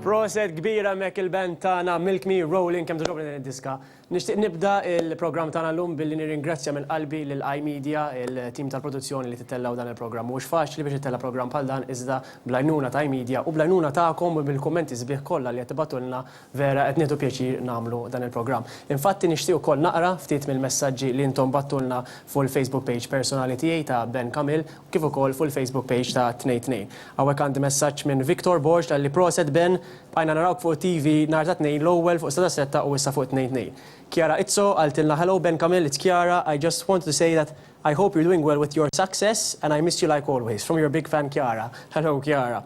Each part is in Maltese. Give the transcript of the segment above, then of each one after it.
Proset kbira hemmhekk il-band tagħna Milk Me Rolling kemm togħġobni din id-diska. Nixtieq nibda il-programm tagħna llum billi nirringrazzja minn qalbi lil iMedia, il-tim tal-produzzjoni li titellgħu dan il-programm. Mhuwiex faċli biex ittella' programm bħal dan iżda bl-għajnuna ta' iMedia u bl-għajnuna tagħkom u bil-kummenti sbieħ kollha li qed tibagħtulna vera qed nieħdu pjaċir nagħmlu dan il-programm. Infatti nixtieq ukoll naqra ftit mill-messaġġi li intom bgħattulna fuq il-Facebook page personali tiegħi ta' Ben Camille kif ukoll fuq il-Facebook page ta' Tnejn Tnejn. Hawnhekk għandi messaġġ minn Victor Borg qalli proset Ben, bqajna narawk fuq it-TV nhar ta' Tnejn l-ewwel fuq Strada Stretta u issa fuq Tnejn Tnejn. Chiara Izzo qaltilna hello Ben Camille it's Chiara, I just wanted to say that I hope you're doing well with your success and I miss you like always from your big fan Chiara. Hello Chiara.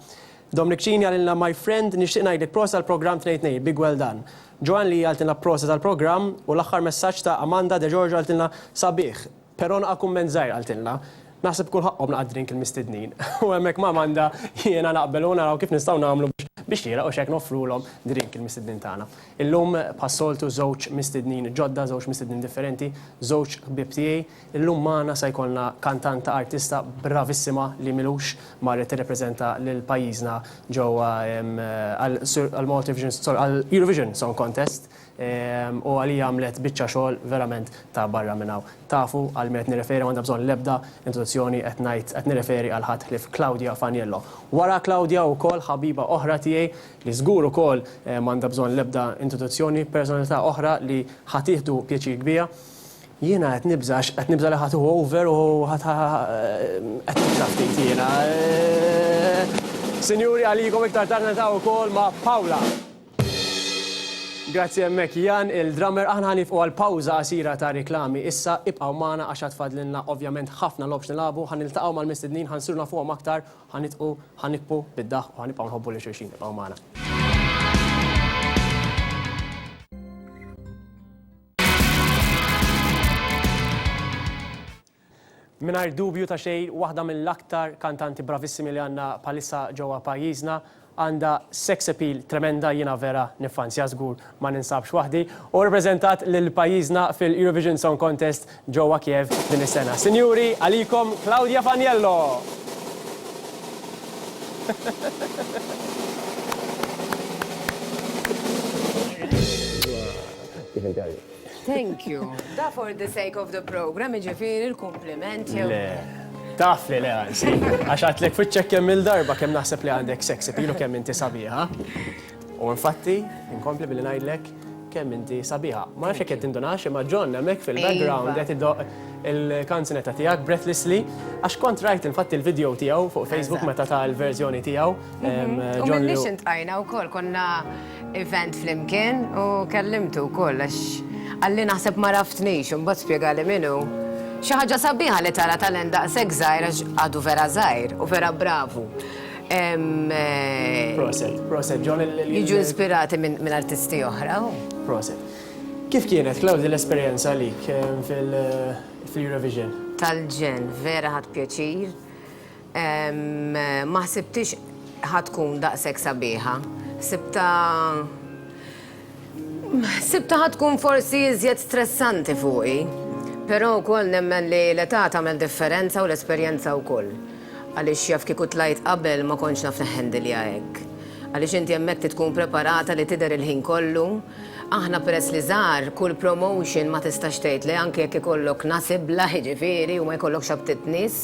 Dominic Cini qalilna my friend nixtieq ngħidlek proset għall-programm Tnejn Tnejn, big well done. Joanne Lee qaltilna proset għall-programm u l-aħħar messaġġ ta' Amanda De Giorgio qaltilna sabiħ. Però naqa' kumment żgħir qaltilna. Naħseb ikun ħaqqhom naqa' drink il-mistednin. U hemmhekk ma' Amanda jiena naqbel u naraw kif nistgħu nagħmlu biex biex xieraq u x'hekk noffrulhom drink il-mistednin tagħna. Illum bħas-soltu żewġ mistednin ġodda, żewġ mistednin differenti, żewġ ħbieb tiegħi. Illum magħna se jkollna kantanta artista bravissima li m'ilux marret tirrepreżenta lil pajjiżna ġewwa għall-Malta Eurovision sorry għall-Eurovision Song Contest. U għalija għamlet biċċa xogħol verament ta' barra minn hawn. Tafu għal min qed nirreferi m'għandha bżonn l-ebda introduzzjoni qed ngħid qed nirreferi għal ħadd ħlief Claudia Faniello. Wara Claudia wkoll ħabiba oħra tiegħi li żgur ukoll m'għandha bżonn l-ebda introduzzjoni, personalità oħra li ħa tieħdu pjaċir kbija. Jiena qed nibża' għax qed nibża' li ħa tieħu over u ħa qed nibża' ftit jiena. Sinjuri għalikom iktar tard niltaqgħu wkoll ma' Paula. Grazzi hemmhekk Jan, il-drummer. Aħna ħa niefqu għal pawża qasira ta' riklami issa. Ibqgħu magħna għax għad fadlilna ovvjament ħafna logħob x'nilagħbu. Ħa niltaqgħu mal-mistednin, ħa nsiru nafuhom aktar, ħa nidħqu, ħa nibku bid-daħq u ħa nibqgħu nħobbu lil xulxin. Ibqgħu magħna. Mingħajr dubju ta' xejn waħda mill-aktar kantanti bravissimi li għandna bħalissa ġewwa pajjiżna. Għandha sex appeal tremenda, jiena vera niffansja żgur ma ninsabx waħdi, u rrepreżentat lil pajjiżna fil-Eurovision Song Contest ġewwa Kiev din is-sena. Sinjuri, għalikom Claudia Faniello! Kif inti għalli? Thank you. Da for the sake of the program, jiġifieri l-kumpliment jew. Le. Taf li le anzi. Għax għadtlek f'wiċċek kemm il-darba kemm naħseb li għandek sex appeal u kemm inti sabiħa. U infatti, inkompli billi ngħidlek kemm inti sabiħa. Ma nafx jekk qed tindunax imma John hemmhekk fil-background qed idoqq il-kanzunetta tiegħek Breathlessly għax kont rajt infatti il-video tiegħu fuq Facebook meta ta l-verżjoni tiegħu. U minnix intqajna wkoll konna event flimkien u kellimtu wkoll għax qalli naħseb ma għaraftnix u mbagħad spjegali min hu. Xi ħaġa sabiħa li tara talent daqshekk żgħir għax għadu vera żgħir u vera bravu. Proset, proset, John il. Jiġu inspirati minn artisti oħra. Proset. Kif kienet, Claudia, l-esperjenza għalik fil-Eurovision? Tal-ġenn, vera ħadt pjaċir. Ma ħsibtix ħa tkun daqshekk sabiħa. Ħsibtha ħsibtha ħa tkun forsi iżjed stressanti fuqi. Però wkoll nemmen li l-età tagħmel differenza u l-esperjenza wkoll. Għaliex jaf kieku tlajt qabel ma kontx naf neħħendilja hekk. Għaliex inti hemmhekk trid tkun preparata li tidher il-ħin kollu. Aħna peress li żgħar, kull promotion ma tistax tgħid le anke jekk ikollok nasibla jiġifieri u ma jkollokx aptit nies.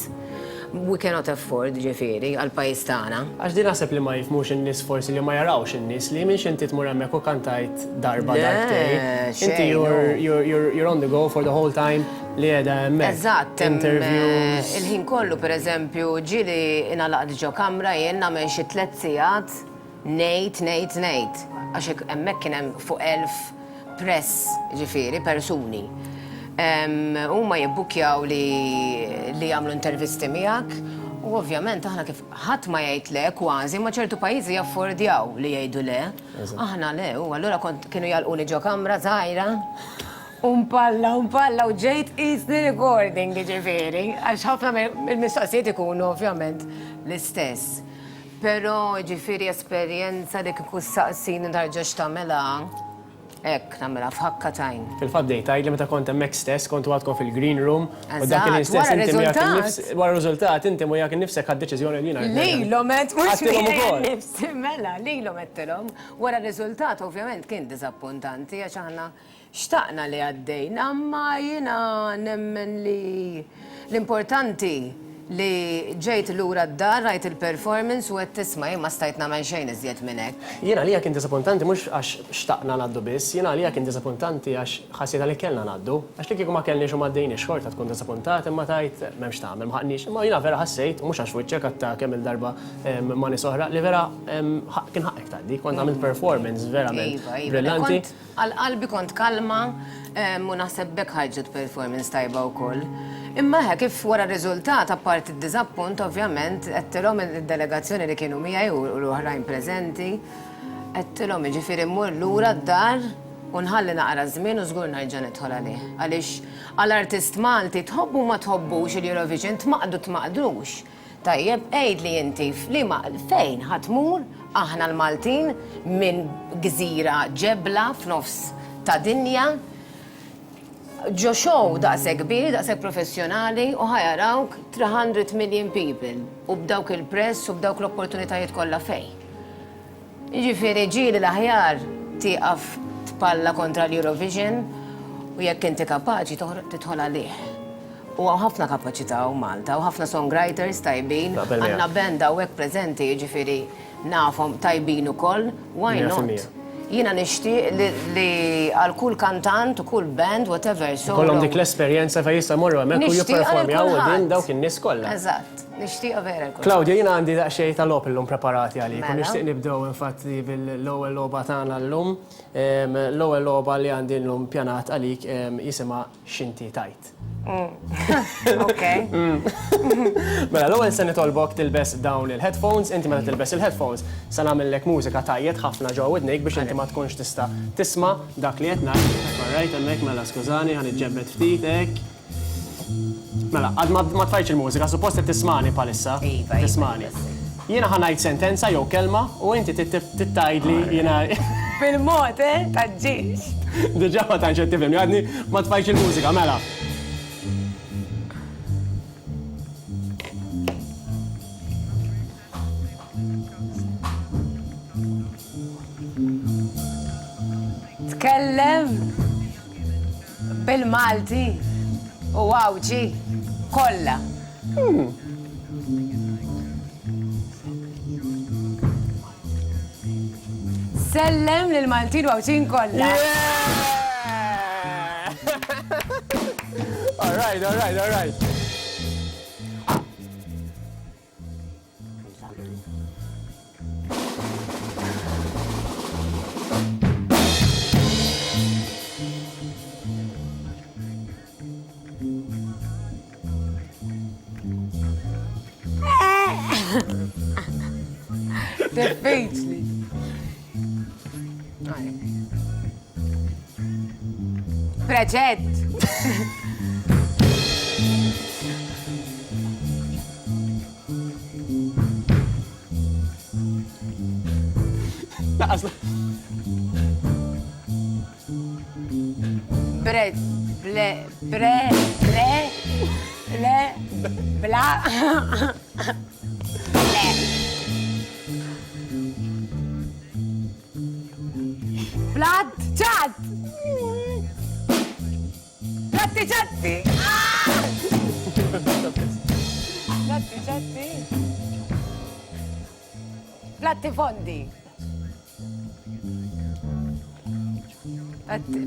We cannot afford jiġifieri għall-pajjiż tagħna. Għax din naħseb li ma jifhmux in-nies forsi li ma jarawx in-nies li mhix inti tmur hemmhekk u kantajt darba darbtejn. Le, xejn. Inti you're you're on the go for the whole time li qiegħda hemmhekk. Eżatt, Interviews. Il-ħin kollu pereżempju ġieli ingħalaqt ġo kamra jien nagħmel xi tlett sigħat Ngħid, ngħid, ngħid. Għax hekk hemmhekk kien hemm fuq 1000 press, jiġifieri, persuni. Huma jibbukkjaw li li jagħmlu intervisti miegħek u ovvjament aħna kif ħadd ma jgħid le kważi, imma ċertu pajjiżi jaffordjaw li jgħidu le. Aħna le, u allura kont kienu jagħlquni ġo kamra żgħira u mpalla u mpalla u ġejt qisni recording jiġifieri, għax ħafna mill-mistoqsijiet ikunu ovvjament l-istess. Però jiġifieri esperjenza li kieku ssaqsini tarġax tagħmilha. Hekk nagħmilha f'ħakka t'għajn. Fil-fatt bdejt tgħidli meta kont hemmhekk stess, kontu għadkom fil-green room u dak il-ħin Eżatt, stess wara inti miegħek r-riżultat. innifs wara r-riżultat inti miegħek innifsek ħadt deċiżjoni li jiena rrid nerġa' Lilhom għedt mhux Għedtilhom miegħi ukoll. nnifsi, mela, lilhom għedtilhom. Wara r-riżultat ovvjament kien diżappuntanti għax aħna Xtaqna li għaddejna, imma jiena nemmen li l-importanti li ġejt lura d-dar rajt il-performance u għedt isma' jien ma stajt nagħmel xejn iżjed minn hekk. Jien għalija kien diżappuntanti mhux għax xtaqna ngħaddu biss, jien għalija kien diżappuntanti għax ħassejtha li kellna ngħaddu. Għax li kieku ma kellniex u m'għaddejniex xorta tkun diżappuntat imma tgħid m'hemmx x'tagħmel, ma ħaqniex. Imma jiena vera ħassejt, u mhux għax f'wiċċek għadtha kemm-il darba ma' nies oħra, li vera kien ħaqqek tgħaddi. Kont għamilt performance verament Iva, iva, brillanti. Kont Għal qalbi kont kalma u naħseb b'hekk ħarġet performance tajba wkoll. Imma eħe kif wara r-riżultat apparti d-diżappunt ovvjament għedtilhom id-delegazzjoni li kienu miegħi u l-oħrajn preżenti, għedtilhom jiġifieri mmur lura d-dar u nħalli naqra żmien u żgur nerġa' nidħol għalih. Għaliex għal artist Malti tħobbu ma tħobbux il-Eurovision tmaqdu tmaqdux. Tajjeb, għidli inti f'liema, fejn ħa tmur aħna l-Maltin minn gżira ġebla f'nofs ta' dinja ġo show daqshekk kbir, daqshekk professjonali u ħa jarawk 300 million people u b'dawk il-press u b'dawk l-opportunitajiet kollha fejn? Jiġifieri ġieli l-aħjar tieqaf tpalla kontra l-Eurovision u jekk inti kapaċi tidħol għalih. U hawn ħafna kapaċità hawn Malta, hawn ħafna songwriters tajbin, għandna band hawnhekk preżenti jiġifieri nafhom tajbin ukoll, why not? Jiena nixtieq li għal kull kantant u kull band whatever solo. Ikollhom dik l-esperjenza fejn jistgħu jmorru hemmhekk u jipperformjaw quddiem dawk in-nies kollha. Eżatt. Nixtieqha vera l-kulħadd. Claudia, jiena għandi daqsxejn ta' logħob illum preparati għalik u nixtieq nibdew infatti bil-ewwel logħba tagħna llum. L-ewwel logħba li għandi llum pjanat għalik jisimha X'inti tgħid. Ok. Mela, l-ewwel se nitolbok tilbes dawn il-headphones, inti meta tilbes il-headphones se nagħmillek mużika tgħajjet ħafna ġewwa widnejk biex inti ma tkunx tista' tisma' dak li qed ngħid. All right, hemmhekk mela skużani ħa niġġebbed ftit hekk. Mela, għad ma ma tfajtx il-mużika, suppost qed tismani bħalissa. Iva, iva, Tismani. iva, Jiena ħa ngħid sentenza jew kelma u inti trid tgħidli jiena. Bil-mod, eh, tgħaġġilx. Diġà ma tantx qed tifhimni, għadni ma tfajtx il-mużika, mela. Tkellem bil-Malti u Għawdxi kollha. Sellem lill-Maltin u Għawdxin kollha. All right, all right, all right. Diffiċli. Preġett. Laqas. Bre, ble, bre, bre, le, bla, le. Plat, ċat! Platti ċatti! Platti ċatti! Platti fondi!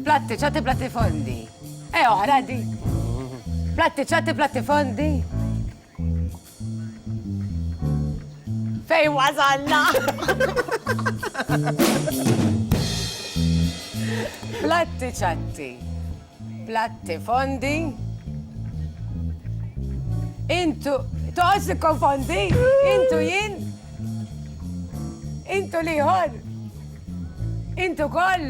Platti ċatti, platti fondi. Eh, oħra di. Platti ċatti, platti fondi. Fej wasalna! Platti ċatti, platti fondi. Intu, toqgħodx tikkonfondi, intu jien, intu liħor, intu koll.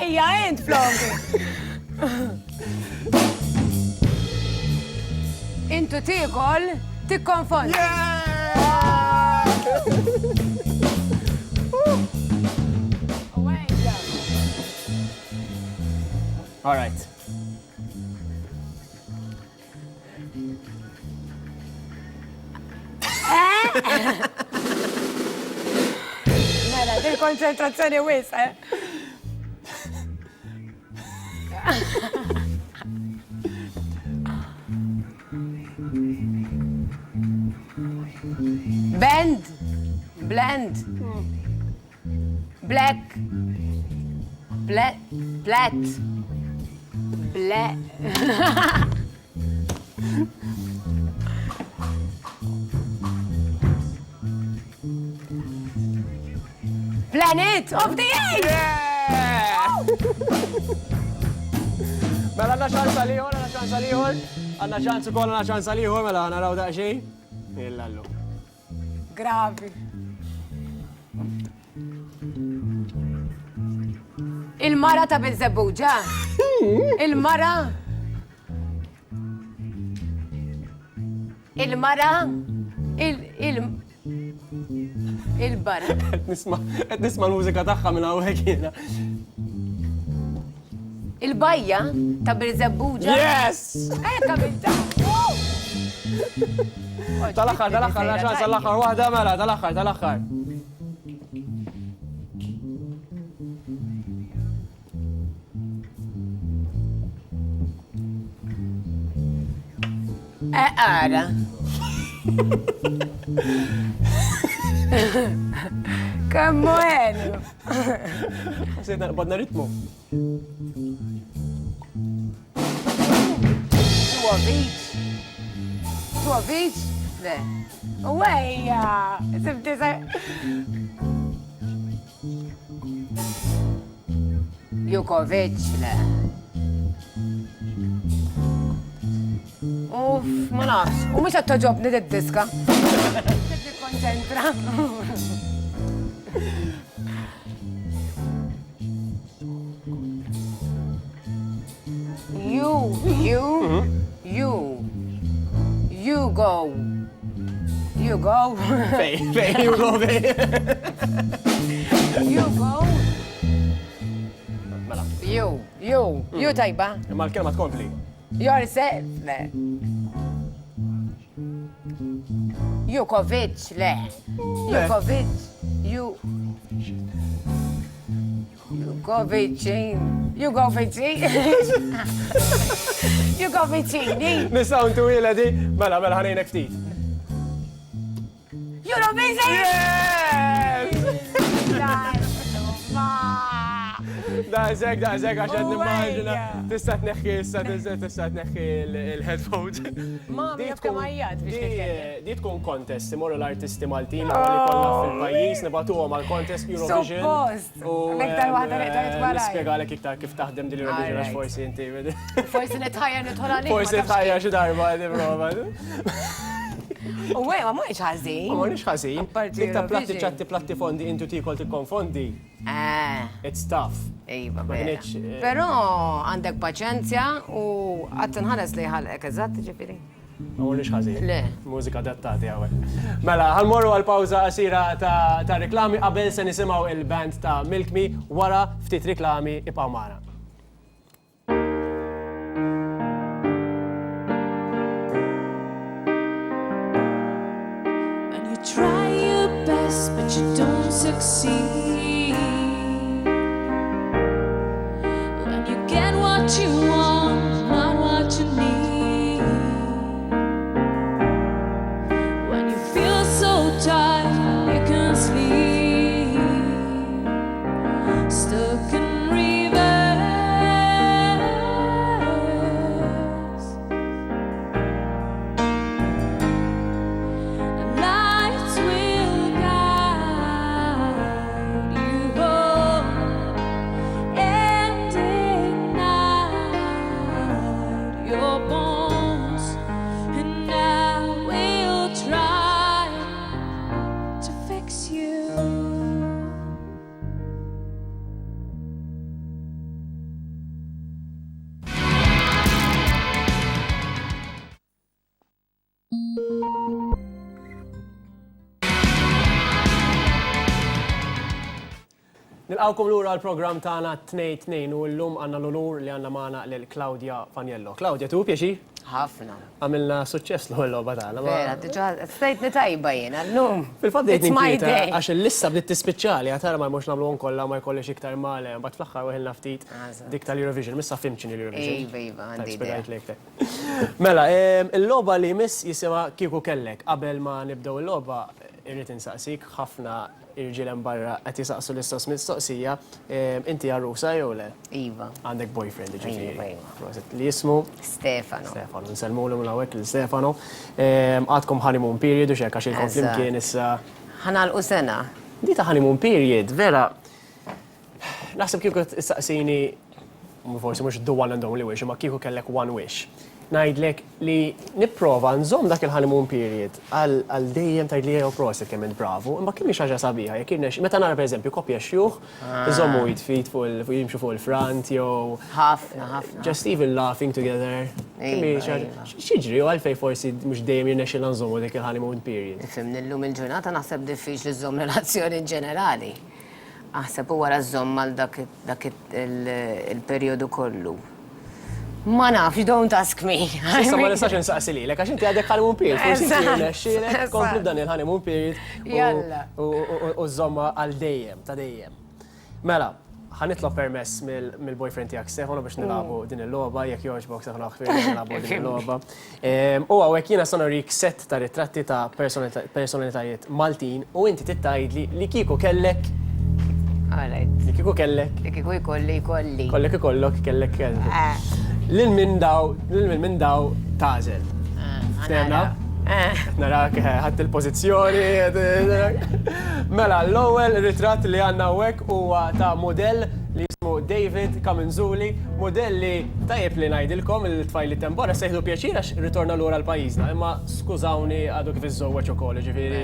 Ejja, int flok. Intu tiekol, tikkonfondi. All right. Mela, din konċentrazzjoni wis, eh? Bend, blend, black, ble, blet, ble. Planet of the Apes! Mela għandna ċans għal-ieħor, għandna ċans għal-ieħor, għandna ċans ukoll għandna ċans għal-ieħor, mela naraw daqsxejn. Illallu. Gravi. Il-mara ta' Bilzebbuġa. Il-mara. Il-mara. Il, il, il-bara. Qed nisma' qed nisma' l-mużika tagħha minn hawnhekk jiena. Il-bajja ta' Birżebbuġa. Yes! Hekk għamilta. Tal-aħħar, tal-aħħar, la ċans tal-aħħar waħda mela, tal-aħħar, tal-aħħar. Eh, ara. Kemm hu għenu. Sejna qbadna ritmu. Tuovic. Tuovic? Le. Wejja, sibti sa. Jukovic, le. Uff, ma nafx. U mhux qed toġobni d-diska. Nikkonċentra. You, you, you, you go. You go. Fej, fej, you go, fej. You go. Mela. You, you, you tajba. Imma l-kelma tkompli. Yourself, le. Jukovic, le. Jukovic, you. Jukovicin. Jukovicin. Jukovicini. Nistaw ntuwila di. Mela, mela, ħanejnek ftit. Eurovision! Yes! Daqshekk, daqshekk għax qed nimmaġina. Tista' tneħħi issa tista' tneħħi il-headphones. Mami, jaf kemm għajjat biex nitkellem. Di tkun contest, imorru l-artisti Maltin li kollha fil-pajjiż, nibagħtuhom għal contest Eurovision. Suppost. L-iktar waħda li qtajt malajr. Nispjegalek iktar kif taħdem din l-Eurovision għax forsi inti. Forsi nitħajjar nidħol għalik. Forsi tħajjar xi darba nipprova. U għaj, ma mhux ħażin. Ma mhux ħażin. Dik ta' platti ċatti platti fondi intu tikol tikkonfondi. Eh. It's tough. Iva, eh, Però għandek paċenzja u għad tinħares li ħalqek eżatt ġifieri. Ma mhux ħażin. Le. Mużika adattati hawnhekk. Mela, ħalmorru għal pawża qasira ta' reklami qabel se nisimgħu il-band ta' Milk Me wara ftit reklami ibqgħu magħna. When you try your best but you don't succeed. When you get what you want, not what you need. When you feel so tired, you can't sleep. Stuck in reverse. Lights will guide you. Nilqgħukom lura għall-programm tagħna Tnejn Tnejn u llum għandna l-unur li għandna magħna lil Claudia Faniello. Claudia, tieħu pjaċir? Ħafna. Għamilna suċċess l-ewwel logħba tagħna. Vera, diġà stajtni tajba jiena llum. Fil-fatt bdejt ninkwieta għax il-lista bdiet tispiċċali għad tara ma jmorx nagħmluhom kollha u ma jkollix iktar ma le, mbagħad fl-aħħar weħilna ftit dik tal-Eurovision. M'issa fhimt x'inhi l-Eurovision. Iva, iva, għandi idea. Spjegajtlek. Mela, il-logħba li jmiss jisimha Kieku Kellek. Qabel ma nibdew il-logħba, irrid insaqsik ħafna Irġiel hemm barra qed jisaqsu l-istess mistoqsija, inti għarusa jew le? Iva. Għandek boyfriend jiġifieri. Iva, iva. Prosit. Li jismu? Stefano. Stefano, nsellmulu minn hawnhekk lil Stefano. Għadkom honeymoon period u x'hekk għax ilkom flimkien issa. Ħa nagħlqu sena. Di ta' honeymoon period, vera, Naħseb kieku issaqsini, forsi mhux the one and only wish, imma kieku kellek one wish. Ngħidlek li nipprova nżomm dak il-honeymoon period għal dejjem tgħidli jew prosit kemm int bravu, imma kemm hi xi ħaġa sabiħa jekk irnex meta nara pereżempju koppja xjuħ iżommu id f'id fuq jimxu fuq il-front jew Ħafna, ħafna. Just even laughing together. Kemm hi xi ħaġa. X'jiġri u għalfejn forsi mhux dejjem jirnexxilna nżommu dik il-honeymoon period? Ifhimni llum il-ġurnata naħseb diffiċli żżomm relazzjoni ġenerali. Aħseb u wara żżomm għal dak il-perjodu kollu. Ma nafx, don't ask me. Issa ma nistax insaqsi lilek għax inti għadek honeymoon period. Forsi inti jirnexxielek tkompli b'dan il-honeymoon period u żżommha għal dejjem, ta' dejjem. Mela, ħa nitlob permess mill-boyfriend tiegħek Stefano biex nilagħbu din il-logħba, jekk jogħġbok Stefano aħfirli nilagħbu din il-logħba. U hawnhekk jiena se norik sett ta' ritratti ta' personalitajiet Maltin u inti trid tgħidli li kieku kellek. Alright. Li kieku kellek. Li kieku jkolli jkolli. Kollek ikollok kellek kellek. Eh. Lil min daw, lil min minn daw tagħżel. Eh, Ftehmna? Eh. Narak ħadd il-pożizzjoni. Mela, l-ewwel ritratt li għandna hawnhekk huwa ta' mudell li jismu David Camenzuli, mudell li tajjeb li ngħidilkom il-tfajliet hemm barra se jieħdu pjaċir għax ritorna lura 'l pajjiżna, imma skużawni għadu kif iżżewweġ ukoll, jiġifieri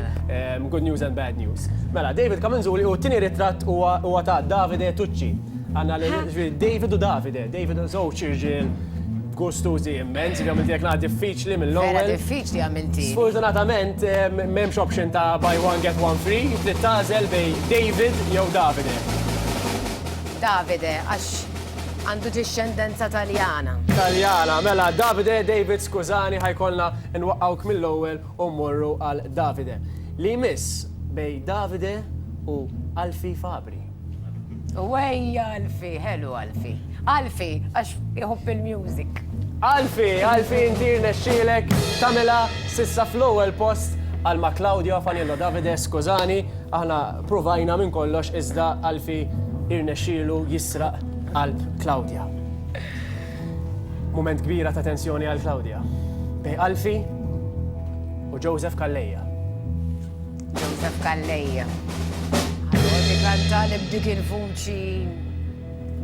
good news and bad news. Mela, David Camenzuli u t-tieni ritratt huwa huwa ta' Davide Tucci. Għandna lil jiġifieri David u Davide, David żewġ irġiel gustużi immens, jiġifieri għamiltilek naqra diffiċli mill-ewwel. Vera diffiċli għamiltieli. Sfortunatament m'hemmx option ta' buy one get one free, trid tagħżel bejn David jew Davide. Davide, għax għandu dixxendenza Taljana. Taljana, mela Davide, David skużani ħa jkollna nwaqqgħuk mill-ewwel u mmorru għal Davide. Li jmiss bejn Davide u Alfie Fabri. Wejja Alfie, ħelu Alfie. Alfie, għax iħobb il-music. Alfie, Alfie inti rnexxielek tagħmilha s'issa fl-ewwel post għal ma' Claudio Faniello Davide, skużani, aħna pruvajna minn kollox iżda Alfie irnexxielu jisraq qalb Claudia. Mument kbira ta' tensjoni għal Claudia. Bejn Alfie u Joseph Calleja. Joseph Calleja. Ħa joqgħod ikantali b'dik il-vuċi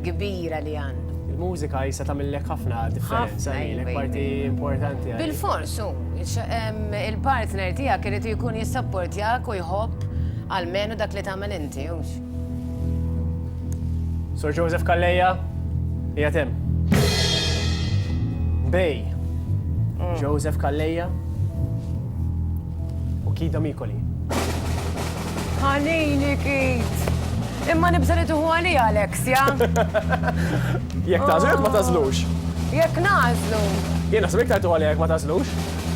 kbira li għandu. Il-mużika jista' tagħmillek ħafna differenza lilek, parti importanti. Bilfors hu. Il-partner tiegħek irid jkun jissapportjak u jħobb almenu dak li tagħmel inti, hux? Sur Joseph Calleja, qiegħed hemm. Bej. Joseph Calleja u Keith Domicoli. Ħanini Keith! Imma nibża' li tieħu għalija Alexia. Jekk tagħżlu jekk ma tagħżlux. Jekk nagħżlu. Jien naħseb iktar tieħu għalija jekk ma tagħżlux.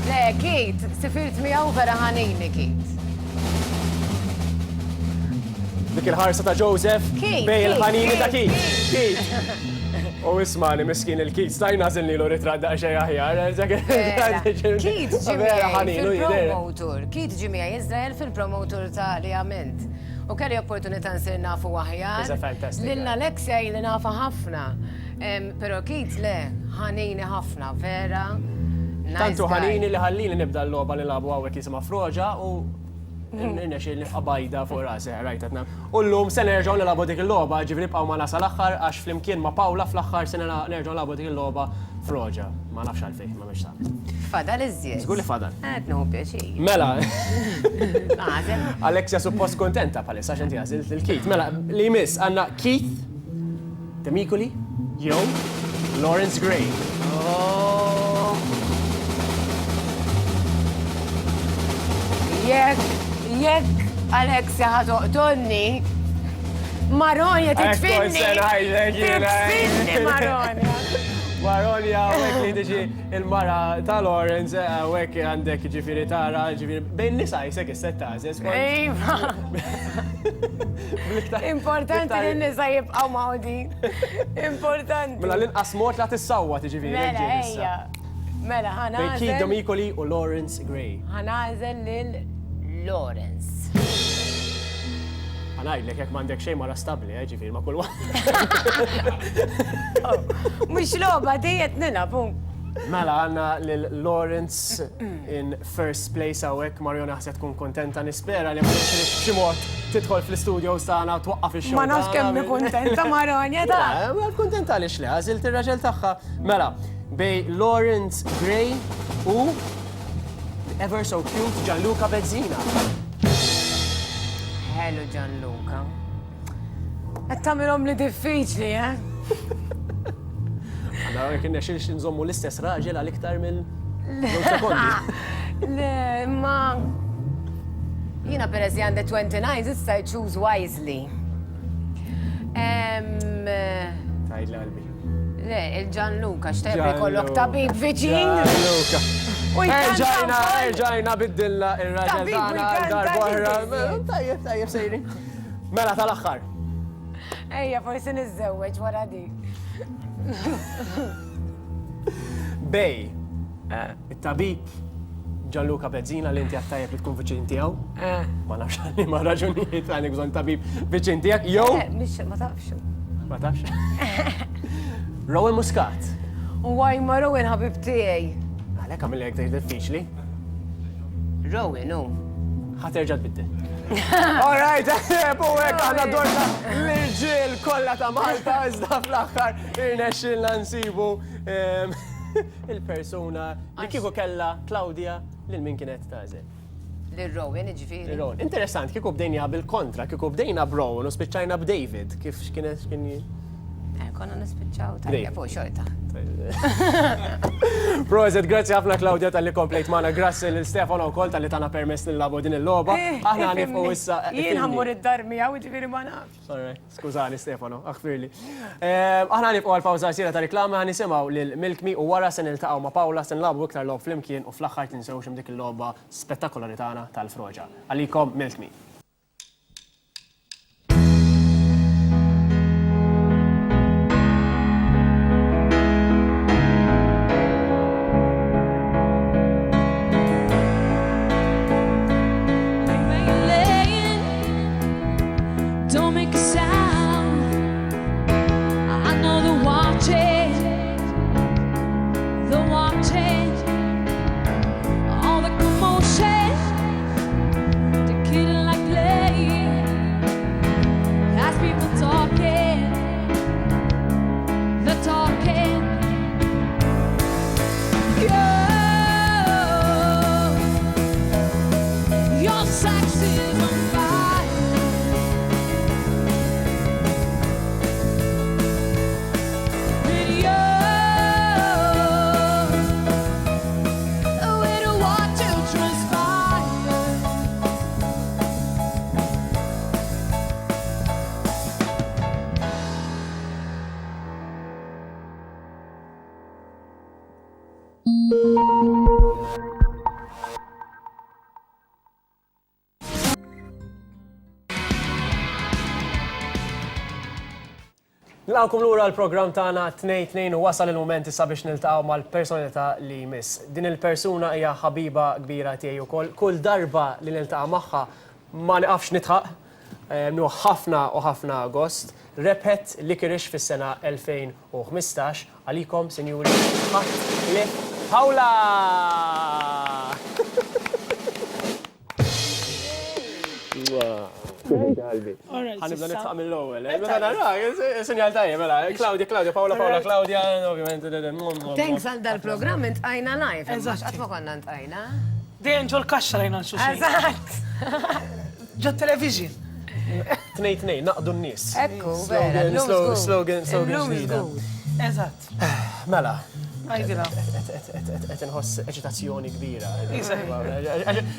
Le, Keith, sifirt miegħu vera ħanini Keith. Dik il-ħarsa ta' Joseph bej il-ħanini ta' Keith. Keith. U ismani miskin il-Keith, stajna għażilnilu ritratt daqsxejn aħjar. Keith ġie miegħi fil-promotur. Keith ġie miegħi Iżrael fil-promotur ta' li għamilt. U kelli opportunità nsir nafu aħjar. Lil Alexia ili nafha ħafna. Però Keith le, ħanini ħafna, vera. Tant hu ħanini li ħallini nibda l-logħba li nilagħbu hawnhekk jisimha Froġa u Irnexxieli nibqa' bajda fuq rasi, rajt qed nagħmel. U llum se nerġgħu nilagħbu dik il-logħba, ġifieri ibqgħu magħna sal-aħħar għax flimkien ma' Paula fl-aħħar se nerġgħu nilagħbu dik il-logħba froġa. Ma nafx għalfejn, ma m'hemmx tagħmel. Fadal iżjed. Żgur li fadal. Qed nieħu pjaċir. Mela. Għażel. Alexia suppost kuntenta bħalissa għax inti għażilt lil Keith. Mela, li jmiss għandna Keith Demicoli jew Lawrence Gray. Oh. Jekk, jekk Alexia ħa toqtolni. Maronja titfinni. Titfinni Maronja. Maronja, għek li tiġi il-mara ta' Lawrence, għek għandek ġifiri tara, ġifiri, bejn nisa jisek is-setta, Iva. Importanti li n-nisa jibqaw mawdi. Importanti. Mela l-inqas mod la tissawwa tiġifieri. Mela, ejja. Mela, ħana. Bejn Keith Domicoli u Lawrence Gray. Ħanażel lil Lawrence. Ħanajdlek jekk m'għandek xejn mara stabbli, eh, ġifieri ma' kull waħda. Mhux logħba di qed nilgħab. Mela għandna lil Lawrence in first place hawnhekk, Mariona ħse tkun kontenta nispera li ma nixrix b'xi mod tidħol fl-studios tagħna twaqqaf ix-show. Ma nafx kemm kuntenta Maronja ta' Ma kuntenta għaliex le, għażilt ir-raġel tagħha. Mela, bej Lawrence Gray u the ever so cute Gianluca Bezzina. Hello Gianluca. Qed tagħmilhom li diffiċli, eh? Għandna jekk irnexxilx nżommu l-istess raġel għal iktar minn żewġ sekondi. Le, imma jiena peress li għandi 29 issa I choose wisely. Tgħid qalbi. Le, il-Gianluca, x'tajb li jkollok tabib viċin. Gianluca. Erġajna, erġajna biddilna ir-raġel tagħna darba Tajjeb, tajjeb sejrin. Mela tal-aħħar. Ejja, forsi niżżewweġ wara di. Bej, eh. it-tabib Gianluca Bezzina li inti għattajjeb li tkun viċin tiegħu. Eh. Ma nafx għalli ma raġunijiet għandek bżonn tabib viċin tiegħek jew. Eh, mhix ma tafx. Ma tafx. Rowan Muscat. Waj ma Rowan ħabib tiegħi. Għalhekk għamilli hekk diffiċli. Rowan, hu. Ħa terġa' tbiddel. All right, u hekk aħna dorna l-irġiel kollha ta' Malta iżda fl-aħħar irnexxilna nsibu ehm, il-persuna li kieku kellha Claudia lil min kienet tagħżel. Lil Rowan, ġifieri. Rowan. Interessant, kieku bdejna bil-kontra, kieku bdejna b'Rowan u spiċċajna b'David, kif kienet kien Eh, konna nispiċċaw tajjeb u xorta. Proset, grazzi ħafna Claudia tal-li komplejt magħna, grazzi lil Stefano wkoll tal-li tana permess nilagħbu din il-logħba. Eh, Aħna nifqu issa. Eh, Jien ħammur id-dar miegħu ġifieri ma nafx. Sorry, skużani Stefano, aħfirli. Aħna nifqu għal pawża qasira ta' reklama ħa nisimgħu lil Milk Me u wara se niltaqgħu ma' Paola se nilagħbu iktar logħob flimkien u fl-aħħar tinsewx dik il-logħba spettakolari tagħna tal-froġa. Għalikom Milk Me. Don't make a sound. I know they're watching. They're watching. All the commotion. The killing like play. Has people talking. They're talking. You, your sex is on fire. And you, we don't want to transpire. Nilqgħukom lura l-programm tagħna tnejn tnejn u wasal il-mument issa biex niltaqgħu mal-personalità li jmiss. Din il-persuna hija ħabiba kbira tiegħi wkoll. Kull darba li niltaqa' magħha ma niqafx nidħaq. Eh, Nieħu ħafna u ħafna gost. Rebħet Licorice fis-sena 2015 għalikom, sinjuri, ħadd li Paola! Qalbi. Ħa nibda nidħaq mill-ewwel. eh? Meta narak, sinjal tajjeb, mela. Claudia, Claudia, Paola, Paola, Claudia, ovvjament. Thanks għal dal-programm intqajna live. Eżatt. Qatt ma konna ntqajna. Dejjem ġol kaxxa rajna l-xuxin. Eżatt. Ġo television. Tnej tnej, naqdu n-nies. Ekku, vera. Slogan, illum slogan, żgur. slogan Illum ġdida. żgur. Eżatt. Mela, Għajdilha. qed inħoss eċitazzjoni kbira.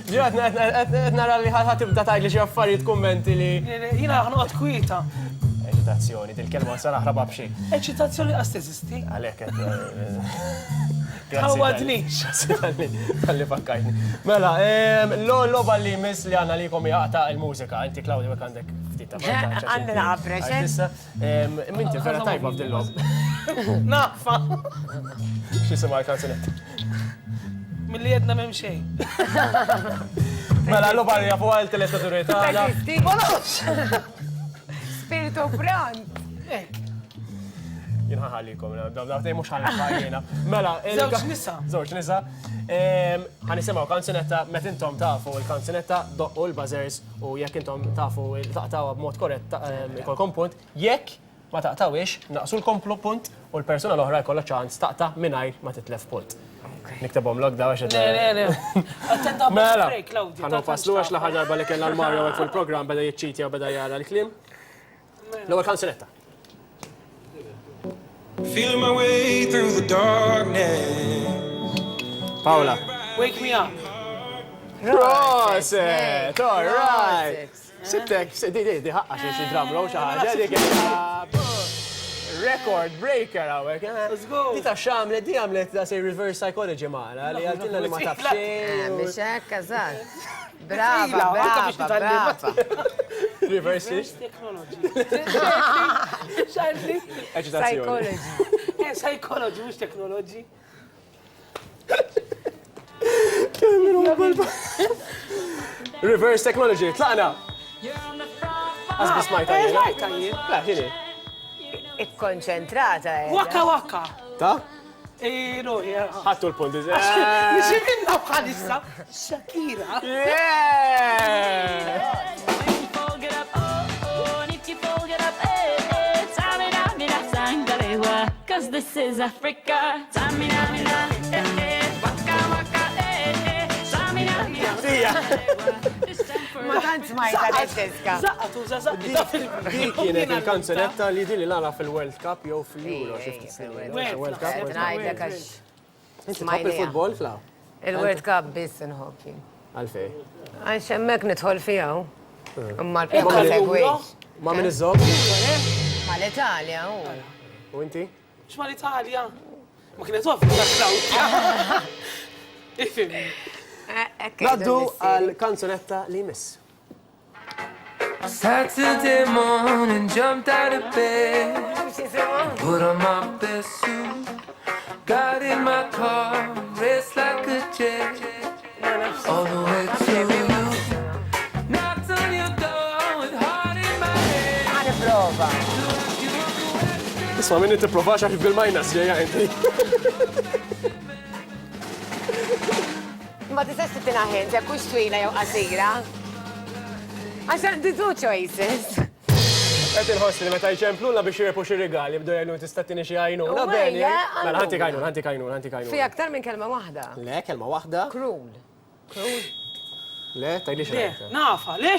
Ġirat qed nara li ħa tibda tgħidli xi affarijiet kummenti li. Jiena ħanoqgħod kwieta. Eċitazzjoni, dil-kelma sa naħrabha b'xi. Eċitazzjoni qas teżisti. Għalhekk qed. Tħawwadnix. Talli fakkajtni. Mela, l-logħba li jmiss li għandna likom hija aqta' il-mużika. Inti Claudia hekk għandek ftit ta' vantaġġ. Għandi naqa' pressure. Issa, inti vera tajba f'din logħba. Nafa. X'jisimha l-kanzunetta? Milli jedna m'hemm xejn. Mela, l-logħba li jafu għal telespettaturi tagħna. Teżisti. Ma nafx. Spiritu pront. Hekk. Jien ħalikom, dawk mhux ħalli jiena. Mela, Żewġ nisa. Żewġ nisa. Ħa nisimgħu kanzunetta meta intom tafu l-kanzunetta doqqu l-buzzers u jekk intom tafu taqtawha b'mod korrett ikolkom punt. Jekk ma taqtawhiex, naqsulkom punt u l-persuna l-oħra jkollha ċans taqta' mingħajr ma titlef punt. Niktebhom lok daw għax. Le, le, le. Attenta Mela, break, Claudia. ħa nfasslu għax l-aħħar darba li kellna l-Mario hekk fil-programm beda jiċċitja u beda jara l-kliem. L-ewwel kanzunetta. Feeling my way through the darkness. Paola. Wake me up. Proset, all right. Sittek, di di di ħaqqa xi xi drum roll xi ħaġa dik record breaker hawnhekk. eh? Let's go. Di ta' x'għamlet, di għamlet da say reverse psychology magħna li għaltilna li ma taf xejn. Biex hekk, eżatt. Brava, Ila, anka biex brava, nitgħallem. brava. Reverse ix? Technology. X'għalli? Eċitazzjoni. Psychology. Eh, psychology, mhux technology. Reverse technology, tlaqna! Għazbi smajta Eh, jiena. smajta jien. La, xini? Ikkonċentrata. eh. Waka waka. Ta? Eh, no, yeah. Ħattu l-punt. Nixi minna bħalissa. Shakira. Yeah! Cause this is Africa. Tamina, mina, eh, eh, waka, waka, eh, eh, tamina, mina, Tija. This time for Ma tant smajta d-diska. Zaqqa tuża zaqqa. Di kienet il-kanzunetta li din li nara fil-World Cup jew fil-Euro xi ftit snin. World World Cup. World Cup. Ngħidlek għax Inti tħobb il-futbol, Flaw? il-World Cup biss inħobb jien. Għalfej. Għax hemmhekk nidħol fiha. Imma l-bqija Ma ma min- segwix. Ma min iżomm? Mal-Italja, u. U inti? X'ma l-Italja? Ma kienet ovvja Claudia. Ifim. Naddu għal kanzunetta li jmiss. Saturday morning, jumped out of bed, put on my best suit, got in my car, raced like a jet, all the way to you. Knocked on your door with heart in my head. Għan prova. Isma' minni tipprovax għax bil-minus ġejja inti. Ma tistax tittina ħin, jekk hux twila jew qasira. Għax għandi two choices. Qed inħoss li meta jċempluna biex jirpu xi rigali jibdew jgħidu tista' tini xi għajnuna U Beni. ejja, Mela ħantik għajnuna, ħantik għajnuna, ħantik Fi għajnuna. aktar minn kelma waħda. Le, kelma waħda. Cruel. Cruel. Le, tgħidlix Le, rajta. nafa, le,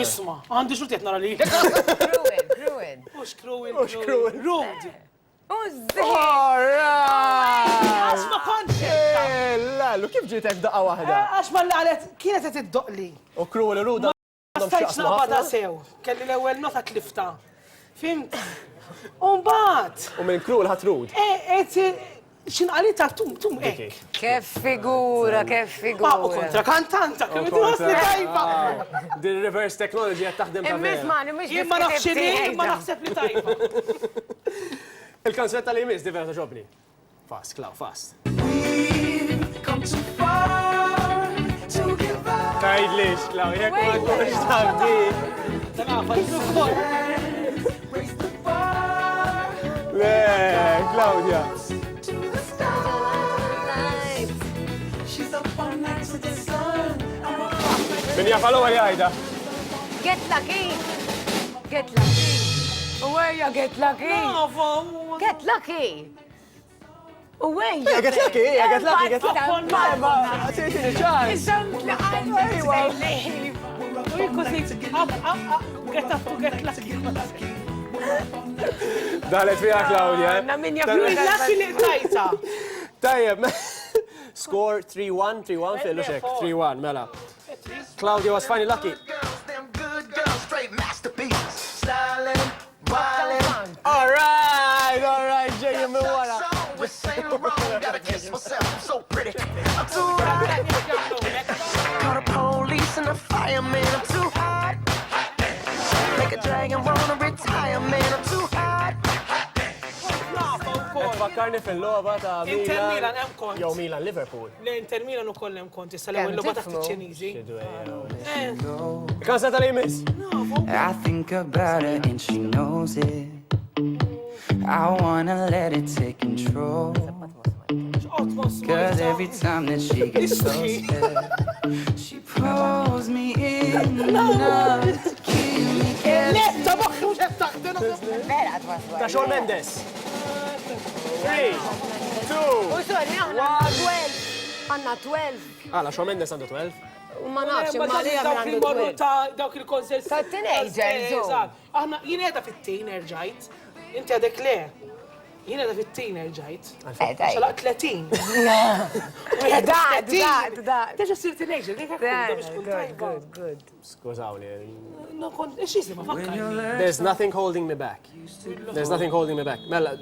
isma, għandi xurtiet nara li. Cruel, cruel. Mux cruel, Mhux cruel. Rude. Użi! Alright! Għax ma kontx. Eh, Lallu, kif ġietek daqqa waħda? Għax ma li għalet, kienet qed iddoqli. U cruel u rude Ma għandhom stajtx x'jaqsmu naqbadha ħafna. sew. Kelli l-ewwel nota tlifta. Fimt? U mbagħad, U minn cruel ħadd rude. eh, qed xinqalita tum tum hekk. Kif figura, kif Ma u figura. kontra kantanta, kemm inti tajba. Din reverse technology qed taħdem ta' Imma vera. ismani, mhux Jien ma nafx x'inhi, ma naħseb li tajba. Il-kanzunetta li jmiss di vera toġobni. Fast, Klaw, fast. Tajdlix, Klaw, jekk ma tkunx taf di. Nafa, ukoll. Le, Claudia. Min jafa l-ewwel jgħidha. Get lucky! Get lucky! U ejja, get lucky! Nafa, Get lucky! U ejja! Get lucky, get lucky, get lucky. Ma, tini ċans. u jien kważi up, up, up, get up to get lucky. Dalet fija, Claudia. Na min jaf Lucky li tajta. Tajjeb, score 3-1, 3-1, fillu xek, 3-1, mela. Claudia was finally lucky. Girls, them good girls, straight masterpieces. Styling, wildin', myself, I'm so pretty. I'm too hot. Call the police and the fireman. I'm too hot. Make a dragon wanna retire, man. I'm too hot. Fakkarni fil-logħba ta' Milan. Inter Milan hemm kont. Jew Milan Liverpool. Le Inter Milan ukoll hemm kont issa l-ewwel logħba taħt iċ-Ċiniżi. Kanza tal-Imis. I think about her and she knows it. I wanna let it take control. Cause every time that she gets so scared, she pulls me in enough to keep me guessing. Ta' moħħi mhux qed taħdem. Vera twassal. Ta' Shawn Mendes. 3, 2, U sorry, aħna 12. Għanna 12. Għala, Shawn Mendes għandu 12. U ma nafx, imma li Dawk li għandu jmorru 12. ta' dawk il-concerts. Ta' teenagers, u. Eżatt. Aħna jien qiegħda fit-teen erġajt. Inti għadek le. Jien qiegħda fit-teen erġajt. Xalaq 30. Da, da, da. Teġa sir teenager, dik biex tkun tajba. Good, good. Skużawni. No, kont, x'jisimha fakkarni. There's nothing holding me back. There's nothing holding me back. Mela,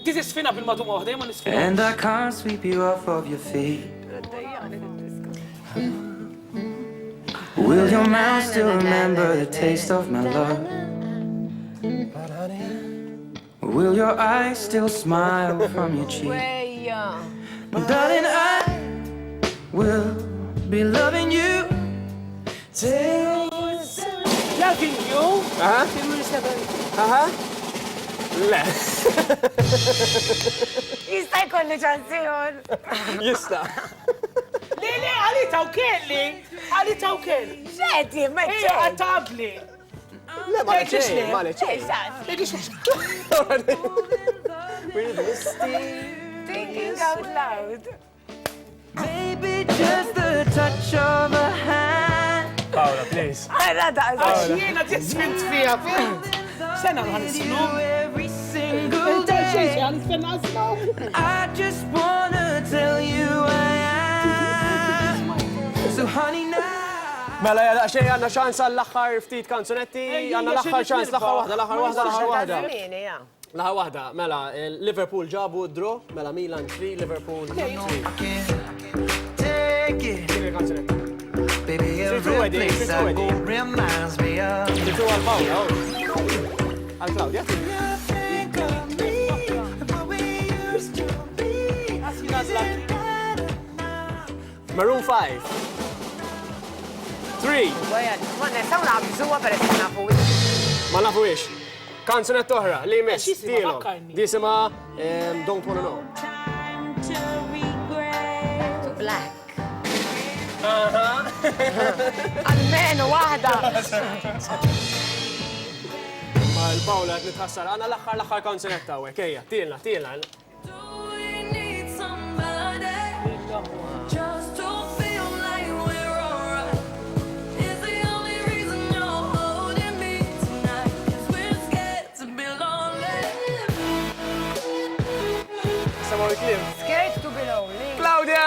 This is fina bil-maduma waħda, ma nisfina. And I can't sweep you off of your feet. Will your mouth still remember the taste of my love? Will your eyes still smile from your cheek? Ejja. Darling, I will be loving you till Loving you. Aha. Till we're 70. Aha. Le. Jista' jkolli ċanzjon. Jista. Le, le, għalita u kelli. Għalita u kelli. Xedi, ma Ejja, għatabli. Le, ma leċej, ma leċej. Thinking out loud. Maybe just the touch of a hand. Paola, please. Għara Għax daqs. jiena ġisfint fija, fint. Sena għan nisnu. Every single day. Għan nisnu. I just wanna tell you I am. So honey now. Mela, jada xej għanna ċans għall-axħar ftit kanzunetti, għanna l-axħar ċans, l-axħar waħda, l-axħar waħda, l-axħar waħda. Żmieni, ja. L-axħar waħda, mela, Liverpool ġabu draw, mela Milan 3, Liverpool 3. Take it, Din il-kanzunetta. baby. Three, Every two, Eddie, place three, two, I go Eddie. reminds me of. Tittu għal Paola, oh. Għal Claudia. Think of me and what we used to be. Maroon 5. 3. Ma nistgħu naqbżuha peress li nafu. Ma nafu ix. Kanzunetta oħra, li jmiss, X'jisimha, tielhom. fakkarni. Di jisimha Don't Wanna Know. To black. Almenu waħda. Ma l-Paola qed nitħassar. Għandna l-aħħar l-aħħar kanzunetta hawnhekk, ejja, tielna, tielna. Do we need somebody just to feel like we're alright? Is the only reason you're holding me tonight? 'Cause we're scared to be lonely. Semaw il-kliem. Scared to be lonely. Claudia!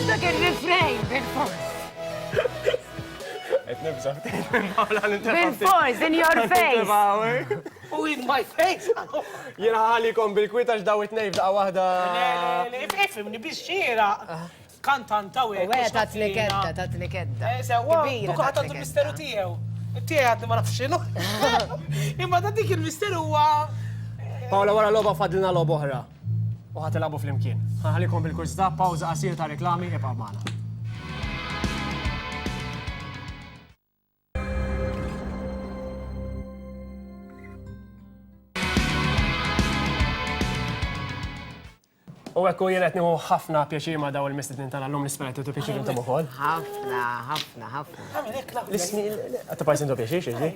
Dak il-refrain, bil-fors. Qed nibża' ftit minn Paola nintefa' ftit. Bil-fors, in your face. U in my face. Jiena ħalikom bil-kwiet għax daw it-tnejn f'daqqa waħda. Le, le, ifimni biex xira. Kantanta u hekk. Wera tatni kedda, tatni kedda. Sewa, Kbira duka ħadd tatni għandu kedda. misteru tiegħu. Tiegħi għadni ma nafx x'inhu. Imma da dik il-misteru huwa Paola wara logħba fadlina logħba oħra. U ħa tilagħbu flimkien. Ħalikom bil-kurżità, pawża qasir ta' reklami, ibqa' magħna. U ekku jien qed nieħu ħafna pjaċir ma' daw il-mistednin tagħna llum nispera tieħdu pjaċir intom ukoll. Ħafna, ħafna, ħafna. L-ismi, għattu pajs intu pjaċir, xieġi?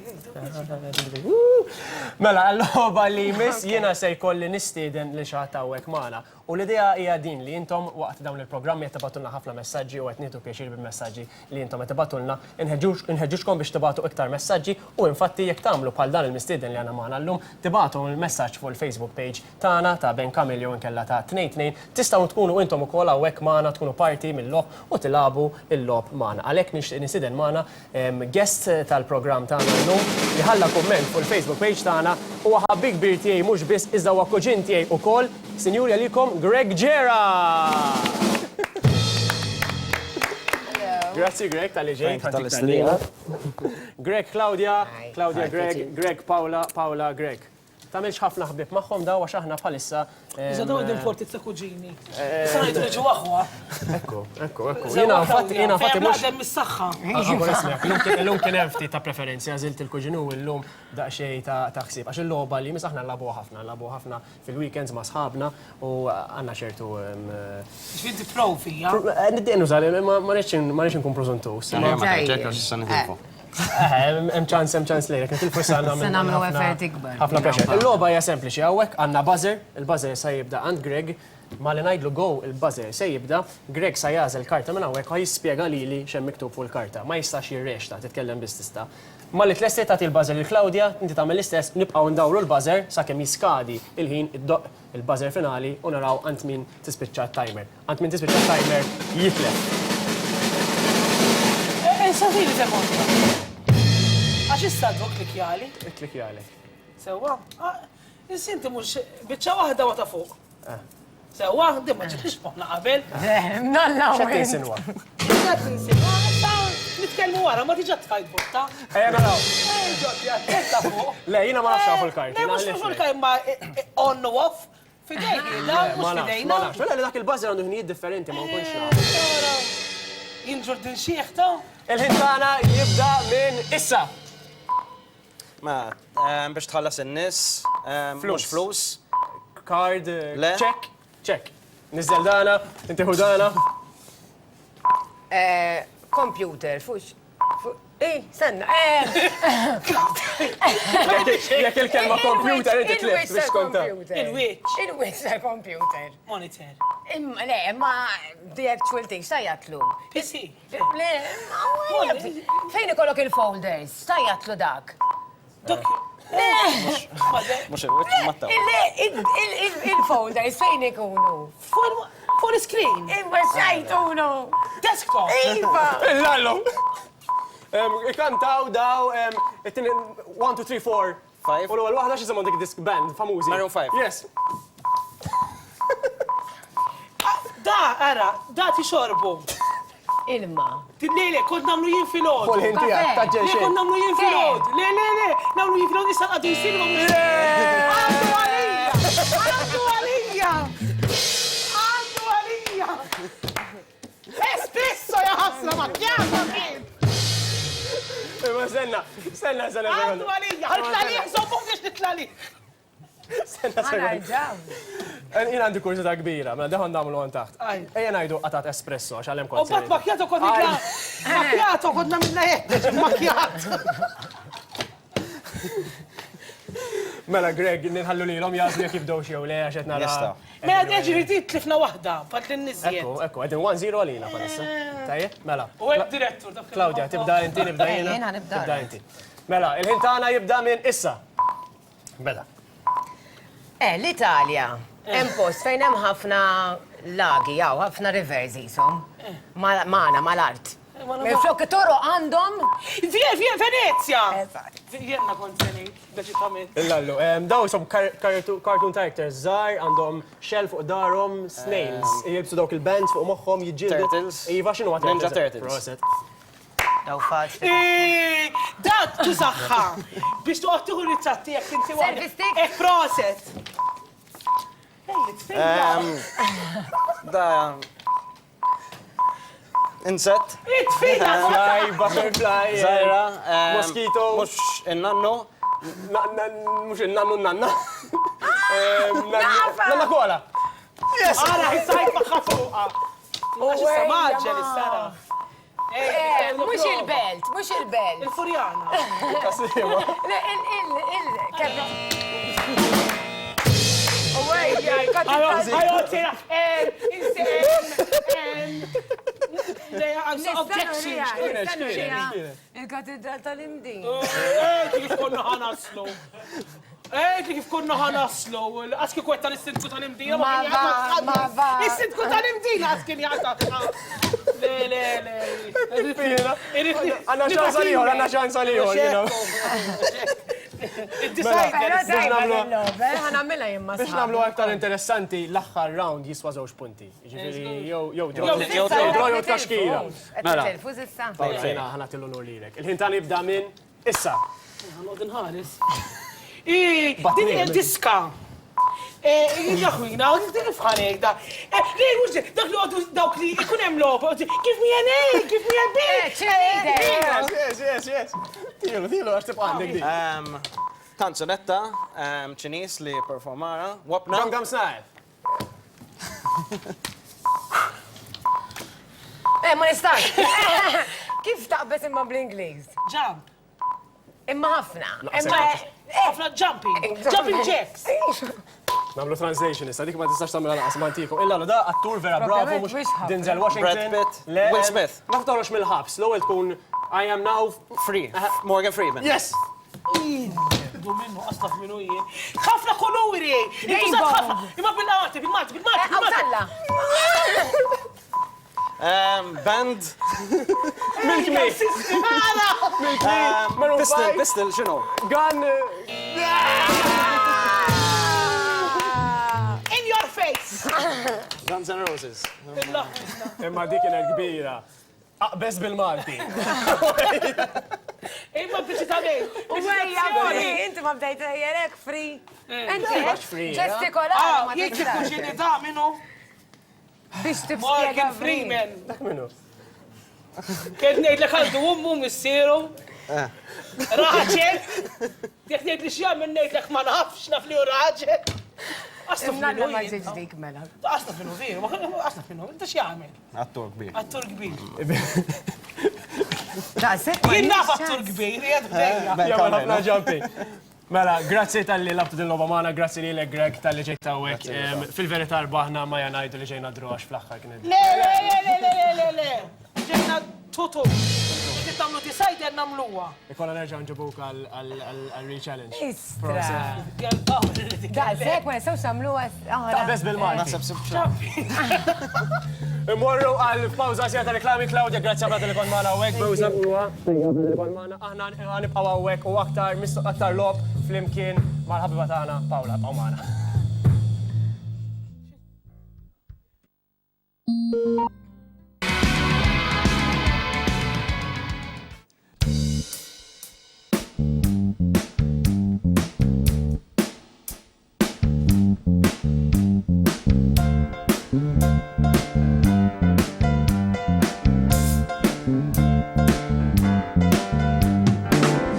Mela, għall-logħba li jmiss jiena se jkolli nistieden li xi ħadd hawnhekk magħna. U l-idea hija din li intom waqt dawn il-programmi qed tibgħatulna ħafna messaġġi u qed nieħdu pjaċir bil-messaġġi li intom qed tibgħatulna. Inħeġġuġkom biex tibgħatu iktar messaġġi u infatti jekk tagħmlu bħal dan il-mistieden li għandna magħna llum, tibgħatu l-messaġġ fuq il-Facebook page tagħna ta' Ben Kamil jew inkella ta' Tnejn Tnejn, tistgħu tkunu intom ukoll hawnhekk magħna tkunu parti mill-logħob u tilagħbu l-logħob magħna. Għalhekk nixtieq nistieden magħna guest tal-programm tagħna llum li ħalla kumment fuq il-Facebook page tagħna huwa ħabib kbir tiegħi mhux biss iżda huwa kuġin tiegħi ukoll. Sinjuri għalikom Greg Gera! Grazzi Greg talli ġejt. Tal-istedina. Greg Claudia, Claudia Greg, Greg Paula, Paula Greg. Tagħmilx ħafna ħbieb magħhom daw għax aħna bħalissa. Iżda daw qegħdin fortizza kuġini. Issa ngħidu li ġew aħwa. Ekku, ekku, ekku. Jiena infatti, jiena infatti mhux. Fejn mis-saħħa. Illum kien hemm ftit ta' preferenzi għażilt il-kuġinu illum daqsxejn ta' ħsieb għax il-logħba li jmiss aħna nlagħbuha ħafna, nlagħbuha ħafna fil-weekends ma' sħabna u għandna ċertu. Ġifieri inti pro fija. Niddeq nuża, ma rridx inkun prożuntuż. Ma tgħidx għax issa nitilfu. Hemm ċans, hemm ċans lejlek, nitilfu issa għandna. Se nagħmlu effort ikbar. Ħafna pressure. Il-logħba hija sempliċi, hawnhekk għandna buzzer, il-buzzer sa jibda għand Greg, malli ngħidlu go il-buzzer se jibda, Greg sa jagħżel karta minn hawnhekk u ħa jispjega lili x'hemm miktub fuq il-karta. Ma jistax jirrexta, titkellem biss tista'. Malli tlesti tagħti l-buzzer lil Claudia, inti tagħmel l-istess, nibqgħu ndawru l-buzzer sakemm jiskadi l-ħin, iddoqq il-buzzer finali u naraw għand min tispiċċa t-timer. Għand min tispiċċa t-timer jitlef. Issa tini sekonda. Għax issa dok klikjali. Ikklikjali. Sewwa. Issa inti mhux biċċa waħda wa ta' fuq. Sewwa, din ma ġietniex moħħna qabel. Nalla. X'qed tinsinwa? X'qed tinsinwa? Issa nitkellmu wara, ma diġà tfajt botta. Ejja naraw. Ta' fuq. Le, jiena ma nafx fuq il-karti. Le, mhux fuq il-karti, ma on u off. Fidejk, da, mhux fidejna. Ma nafx, mela li dak il-buzzer għandu ħinijiet differenti ma nkunx naf. Jien ġurdin xieħ ta' Il-ħin tagħna jibda minn issa. Ma, biex tħallas in-nies, mhux flus. Card, check, check. Niżel dana, inti ħu dana. Computer, fux. Ej, senna, eh! Jekk il-kelma computer inti tlift biex konta. Il-wiċċ. Il-wiċċ tal-computer. Monitor. Imma le, imma the actual thing, x'tajjatlu? PC. Le, fejn ikollok il-folders, x'tajjatlu dak? Dak. Mhux il-wiċċ, imma t Il-folders fejn ikunu? Fuq l-screen. Imma x'jgħidulu? Desktop. Iva. Illallu. Ikantaw daw, it-tieni 1, 2, 3, 4. 5. U l-ewwel waħda x'isimhom dik disc band famużi. Maroon 5. Yes. Da, ara, da tixorbu. Ilma. Le, le, kont nagħmlu jien filgħodu. Fuq il-ħin tiegħek, taġġel Le, xejn. kont nagħmlu jien filgħodu. Le, le, le, nagħmlu jien filgħodu issa għadu jsir ma mhux. Għandu għalija! Għandu għalija! Għandu għalija! Espresso ja ħasra macchiato kien! Imma stenna, stenna, stenna. Għandu għalija! Ħa nitla' lih, żommu biex nitla' lih. Stenna sekonda. Jien għandi kurżità kbira, mela daħon nagħmlu għan taħt. Ejja ngħidu qatat espresso għax għalhemm kont. U bat macchiato kont nitla. Macchiato kont nagħmilna hekk, macchiato. Mela Greg, ninħallu lilhom jagħżlu jekk jibdewx jew le għax qed nara. Mela ġifieri di tlifna waħda, fadli niżjed. Ekku, ekku, qegħdin 1-0 għalina bħalissa. Tajjeb, mela. U hekk direttur dak. Claudia, tibda inti, nibda jiena. Tibda inti. Mela, il-ħin tagħna jibda minn issa. Beda. Eh, l-Italja, hemm post fejn hemm ħafna lagi, hawn ħafna rivers qishom. Magħna, mal-art. Minflok it-toroq għandhom. Via, via, Venezia! Eżatt. Vienna kont se ngħid, deċiżament. Illallu, dawn isom cartoon characters żgħar, għandhom shell fuq darhom, snails, jilbsu dawk il-bands fuq moħħhom, jiġġieldu. Turtles. Iva, x'inhuma turtles? Ninja Turtles. Proset. Daw faċli. Dak tużaħħa biex toqgħod tieħu ritratti jekk inti waħda. Selfie stick? Eh, proset. Da. Insett. Itfila! Fly, butterfly, Zaira. Mosquito. Mux in-nannu. Mux in-nannu nanna. Nanna kola. Yes! Ara, jissajt maħħa fuqa. Għax issa maġġel is-sara. Eh, mhux il-belt, mhux il-belt. Il-Furjana. Le, il, il, il, kemm. Il-katedral tal-Imdin. Eh, kif konna ħanaslu. Għedli kif konna ħa naslu, għax kieku għedta lis-sindku tal-Imdina ma kien jaqta' Ma va. Is-sindku tal-Imdina għax kien jaqta' Le, le, le. Għanna ċans għal ieħor, għanna ċans għal ieħor, you know. Id-decider. Ħa nagħmilha jien ma' Biex nagħmlu aktar interessanti, l-aħħar round jiswa żewġ punti. Jiġifieri jew jew draw jew draw jew tkaxkira. Mela. Tilfu s'issa. Paola, jiena ħa nagħti l-unur lilek. Il-ħin tagħna jibda minn issa. Ħa noqgħod inħares. Ii, din hija diska. Jaħwina, din kif ħa ngħidha? Le, mhux dak li għodu dawk li ikun hemm logħba, give me an A, give me a B. Cheerleader. Yes, yes, yes, yes. Tilu, tilu, għax tibqa' għandek din. Kanzunetta Ċiniż li performara. Wapna. Gangnam Style. Eh, ma nistax. Kif taqbeż imma bl-Ingliż? Jump. Imma ħafna. Imma ħafna jumping. Jumping jacks. Nagħmlu translation issa, dik ma tistax tagħmilha lanqas ma ntikom. Illa da attur vera bravo mhux Denzel Washington. Brad Pitt. Will Smith. Naf toħroġ mill-ħabs, l-ewwel tkun I am now free. Morgan Freeman. Yes! Du minnu, qas taf minnu jien. Ħafna kuluri! Intużat ħafna! Imma bil-Malti, bil-Malti, bil-Malti, bil-Malti. Band. Milk me! Milk me! Maroon Pistol, 5. pistol, x'inhu? Gun! In your face! Guns N' Roses. Imma dik kienet kbira. Aqbeż bil-Malti. Imma biex tagħmel. U ejja, free, inti ma bdejt ejjerek free. Inti free, ġestikolata Ah, ma jien kieku tistax. ġieni da minnu Biex tispjega Morgan free. Freeman. Dak minnu. Kien ngħidlek għandu ummu missieru. Raġel. Jekk ngħid li x'jagħmel ngħidlek ma nafx naf li hu raġel. Qas taf Imnalla minnu ma jien. ġietx dik mela. Qas taf minnu veru, ma qas taf minnu, inta x'jagħmel? Attur kbir. Attur kbir. Daqshekk ma Jien naf nix attur ċans. kbir, jgħid ħdejja. Jagħmel ħafna jumping. Mela, grazzi talli lgħabtu din logħba magħna, grazzi lilek Greg talli ġejt hawnhekk. Fil-verità rbaħna ma ja ngħidu li ġejna draw għax fl-aħħar kienet. Le, le, le, le, le, le, le, le. Ġejna tutu. Jekk tagħmlu decider nagħmluha. Ikollna nerġgħu nġibuk għal re-challenge. Istra. Għal-power li dik. Daqshekk ma nistgħux nagħmluha aħna. Taqbeż bil-Malti. Naħseb sibt Immorru għal pawża sija ta' reklami, Claudia, grazzi ħafna talli kont magħna hawnhekk, Bewża. Talli kont magħna. Aħna nibqgħu hawnhekk u aktar aktar logħob flimkien mal-ħabiba tagħna Paola, ibqgħu magħna.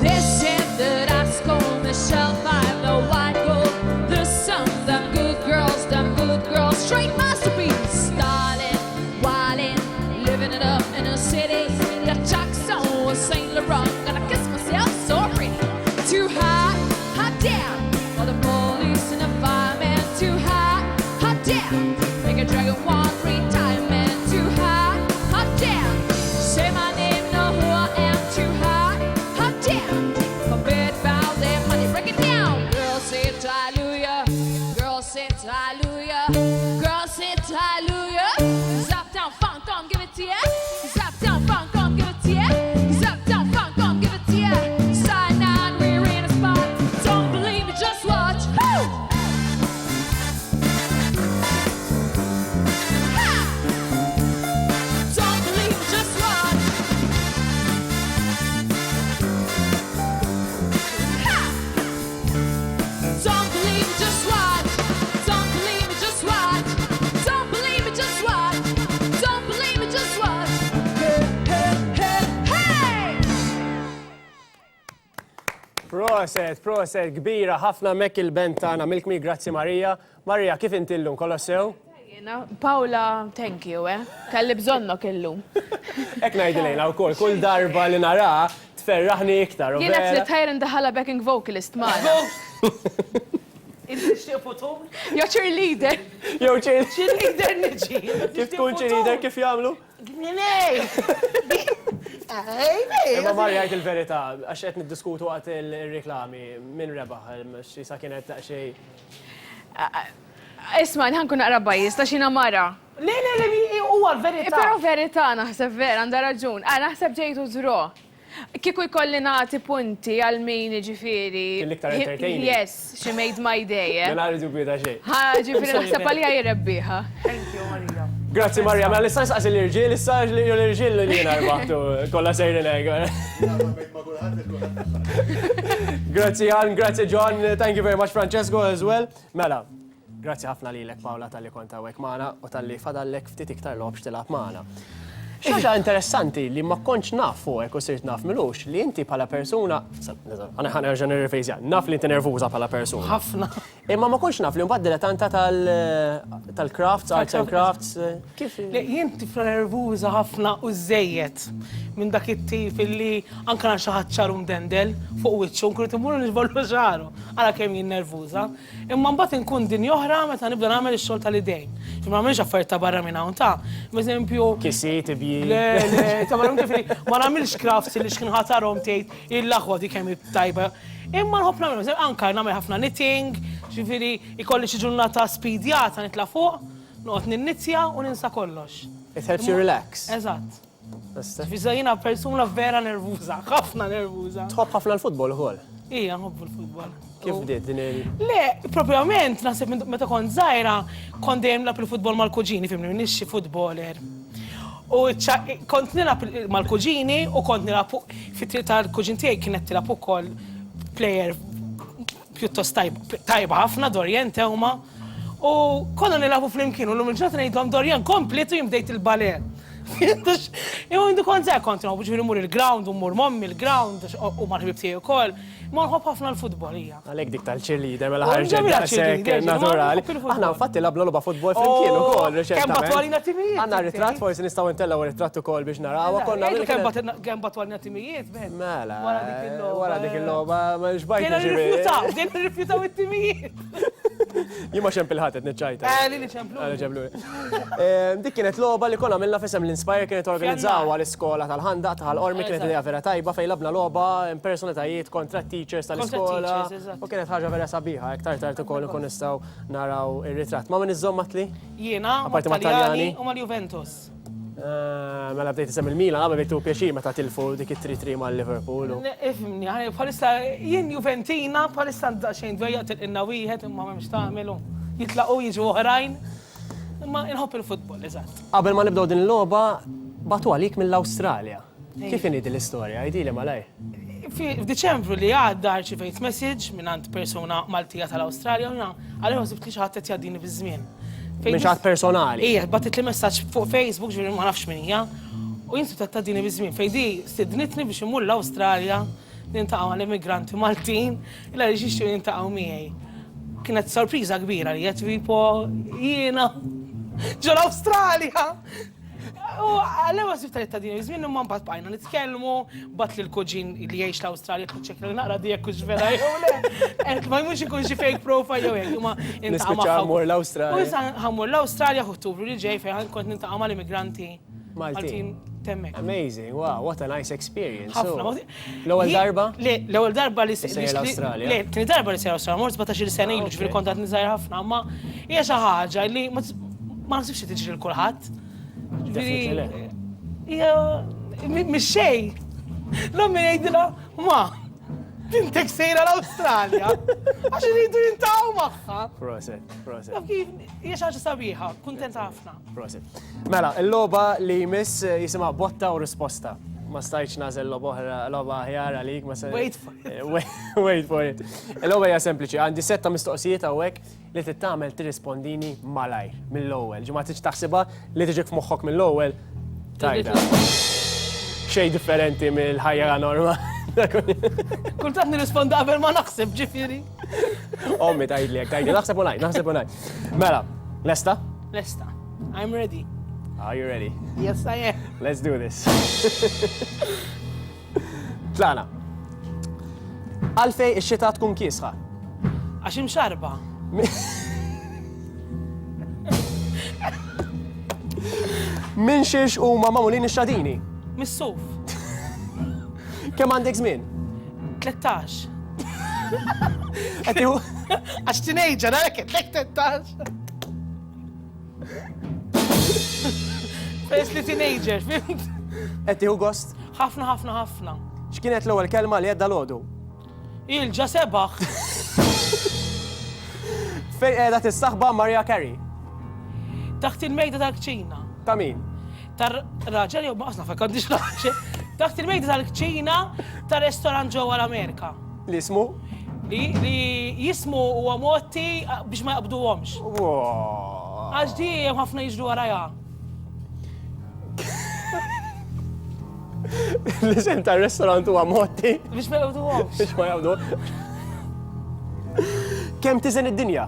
They said that I scorn Michelle by the white gold. The sun, them good girls, them good girls, straight masterpiece. Starling, wildin', living it up in a city. Got Chuck's on Saint Laurent, gonna kiss myself so pretty. Too high, hot down, for the police and the firemen. Too high, hot down, make a dragon want retirement. Too high, hot down, say my name, know who I am. Too high, hot down, for bed bows and money, break it down. Girl say hallelujah, girl say hallelujah, girl say hallelujah. Zap down, funk, come give it to ya. Zap down, funk, come give it to ya. Zap down, funk, come give it to ya. Side nine, we're in a spot. Don't believe me, just watch. Woo! Ha! Don't believe me, just watch. Ha! Don't believe me, just watch. Don't believe me, just watch. Don't believe me, just watch. Don't believe me, just watch. Hey, hey, hey, hey! Proset, proset, kbira ħafna mek il-band tagħna Milk Me, grazzi Marija. Marija, kif inti llum kollox sew? Jiena, Paola, thank you, eh. Kelli bżonnok illum. Hekk ngħidilejna wkoll, kull darba li nara tferraħni iktar. u Jiena vera- trid ħajr indaħala backing vocalist magħna. Inti tixtieq futur? Jew cheerleader. Jew cheer- Cheerleader niġi. Kif tkun cheerleader kif jagħmlu? Nej! Imma Marja jgħid il-verità, għax qed niddiskutu waqt il-reklami min rebaħ, xi sa kienet daqsxejn. Isma' ħa nkun naqra biased, ta' xina mara. Le, le, le, huwa l-verità. Però verità naħseb vera, għandha raġun. Ah, naħseb ġejtu draw. Kieku jkolli nagħti punti għal min jiġifieri. Kien l-iktar entertaining. Yes, she made my day, eh. Mingħajr dubju ta' xejn. Ħa, ġifieri naħseb għalija hi rebbieħa. Thank you, Maria. Grazzi Maria, mela nista' nsaqsi l-irġiel issa għax l-irġiel li jiena rbaħtu kollha sejrin hekk. Grazzi Jan, grazzi John, thank you very much Francesco as well. Mela, Grazzi ħafna lilek Paola talli kont hawnhekk magħna u talli fadallek ftit iktar logħob x'tilgħab magħna. Xi ħaġa interessanti li ma kontx naf fuqek u sirt naf m'ilux li inti bħala persuna, ħa nerġa' nirrifejżja, naf li inti nervuża bħala persuna. Ħafna. Imma ma kontx naf li mbagħad dilettanta tal-crafts, arts and crafts. Kif? Le, jien tifla nervuża ħafna u żejjed minn dak it-tip illi anke nara xi ħadd xagħru mdendel fuq wiċċu nkun qed immur niġborlu xagħru. Ara kemm jien nervuża. Imma mbagħad inkun dinja oħra meta nibda nagħmel ix-xogħol tal-idejn. Ma nagħmilx affarijiet ta' barra minn hawn ta'. Eżempju. Kisi, tibji. Le, le, ta' barra minn ma nagħmilx crafts li x'kien ħatarhom tgħid il-aħwa dik kemm tajba. Imma nħobb nagħmel, anka nagħmel ħafna knitting, ġifieri ikolli xi ġurnata spidjata nitla' fuq, noqgħod ninnizzja u ninsa kollox. It helps you relax. Eżatt. Fiza jiena persuna vera nervuża, ħafna nervuża. Tħobb ħafna l-futbol ukoll? Ija, nħobbu l-futbol. Kif bdiet din il. Le, propjament, naħseb meta kont żgħira, kont dejjem nilgħab il-futbol mal-kuġini, fimni, m'iniex xi futboler. U kont nilgħab mal-kuġini u kont nilgħab fit-triq tal-kuġin tiegħi kienet tilgħab ukoll player pjuttost tajba ħafna Dorian Teuma u konna nilagħbu flimkien u llum il-ġurnata ngħidlhom Dorian kompli u jien bdejt il-ballet. Imma mindu kont żgħir kont nilgħab ġifieri mmur il-ground u mmur m'ommi l-ground u mal-ħbieb tiegħi wkoll. Imma nħobb ħafna l-futbol hija. Għalhekk dik tal-cheerleader mela ħarġet daqshekk naturali. Aħna infatti lagħabna logħba futbol flimkien ukoll reċentament. Kemm bagħtu għalina timijiet. Għandna ritratt forsi nistgħu ntellgħu ritratt ukoll biex narawha. Konna kemm bagħtu għalina timijiet, ben. Mela. Wara dik il-logħba. Wara dik il-logħba ma xbajt. Dejna nirrifjutaw, dejna nirrifjutaw it-timijiet. Jien ma xempil ħadd qed niċċajta. Eh, li li ċemplu. Eh, ċemplu. Eh, dik kienet logħba li konna għamilna f'isem l-Inspire kienet organizzawha l-iskola tal-ħandaq ta' Ħal Qormi kienet idea vera tajba fejn labna logħba impersonetajiet kontra teachers tal-iskola. U kienet ħaġa vera sabiħa, iktar tard ukoll nkun nistgħu naraw ir-ritratt. Ma' min iżżomm Matli? Jiena, ma' Taljani u mal-Juventus. Eh, mela bdejt isem il-Milan, għabel bdejtu pjaċir meta tilfu dik it-3-3 mal-Liverpool. Ifimni, bħalissa jien Juventina, bħalissa daqsxejn dwejja tilqinna wieħed imma m'hemmx tagħmelu. Jitlaqu jiġu oħrajn. Imma inħobb il-futbol, eżatt. Qabel ma nibdew din il-logħba, batu għalik mill-Awstralja. Kif inhi din l-istorja? Għidili malajr. F'Diċembru li għadda rċivejt message mingħand persuna Maltija tal-Awstralja u jiena għalih ħsibt li xi ħadd qed jgħaddini biż-żmien. Minn xi ħadd personali? Ija, bagħtitli messaġġ fuq Facebook, ġifieri ma nafx min hija. U jien sibt qed tgħaddini biż-żmien fejn di stidnitni biex immur l-Awstralja niltaqa' mal-immigranti Maltin il għaliex jixtiequ jiltaqgħu miegħi. Kienet sorpriża kbira li qed tipo jiena ġol-Awstralja. U għal-ewwel sib tal din iż-żmien imma mbagħad bqajna nitkellmu, bat lil kuġin li jgħix l-Awstralja ċekra li naqra di jekk hux vera jew le. Qed ma jmux ikun xi fake profile jew hekk, imma Nispiċċa mmur l-Awstralja. U issa ħammur l-Awstralja f'Ottubru li ġej fejn kont niltaqa' mal-immigranti Maltin temmek. Amazing, wow, what a nice experience. Ħafna. L-ewwel darba? Le, l-ewwel darba li sejjer l-Awstralja. Le, tieni darba li sejjer l-Awstralja, mort 17-il sena ilu, ġifieri kont għadni żgħir ħafna, imma hija xi ħaġa li ma naħsibx li tiġri lil kulħadd. Ġifieri hija mhix xejn. L-ommi ngħidilha, ma, bintek sejra l-Awstralja. Għax iridu jintaqgħu magħha. Proset, proset. Taf kif, hija xi ħaġa sabiħa, kuntenta ħafna. Prosit. Mela, il-logħba li jmiss eh, jisimha botta u risposta. Ma stajtx nażel logħba oħra, logħba aħjar għalik, ma se. Wait for it. Eh, wait for it. Il-logħba hija sempliċi, għandi setta mistoqsijiet hawnhekk li trid tagħmel tirrispondini malajr mill-ewwel. Ġi ma tridx taħsibha li tiġik f'moħħok mill-ewwel tajda. Xejn differenti mill-ħajja norma. Kultant nirrispondi qabel ma naħseb ġifieri. Ommi tgħidli hekk, tgħidli naħseb u ngħid, naħseb u ngħid. Mela, lesta? Lesta. I'm ready. Are you ready? Yes, I am. Let's do this. Tlana. Għalfej ix-xita tkun kiesħa? Għax imxarba. Minn xiex huma magħmulin ix-xadini? Mis-suf. Kemm għandek żmien? 13. Qed tieħu Għax teenager, għalhekk qed 13. Peress li teenager, fimt? Qed tieħu gost? Ħafna, ħafna, ħafna. X'kienet l-ewwel kelma li għedt dalgħodu? Ilġa sebaħ. Fejn qiegħda tissaħba Mariah Carey? Taħt il-mejda tal-kċina. Ta' min? Tar-raġel jew ma naf għandix raġel. Taħt il-mejda tal-kċina ta' restorant ġewwa l-Amerika. Li ismu? Li li jismu huwa motti biex ma jaqbduhomx. Għax di hemm ħafna jiġru warajha. L-isem tar-restorant huwa motti. Biex ma jaqbduhomx. Biex ma jaqbdu. Kemm tiżen id-dinja?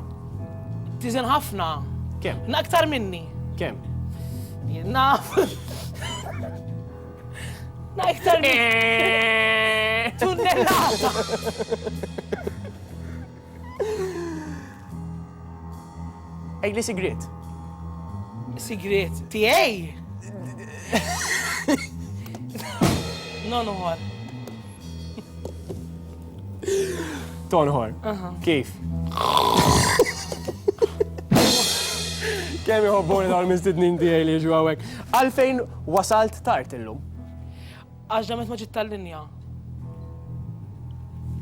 Tiżen ħafna. Kemm? Na aktar minni. Kemm? Jien naf. Na iktar minni. Tunnellata. Ejli sigriet. Sigriet. Tiegħi? Nonħor. Tonħor. Kif? Kemm iħobbuni dawn il-mistednin tiegħi li jiġu hawnhekk. Għalfejn wasalt tard illum? Għax damet ma ġiet tal-linja.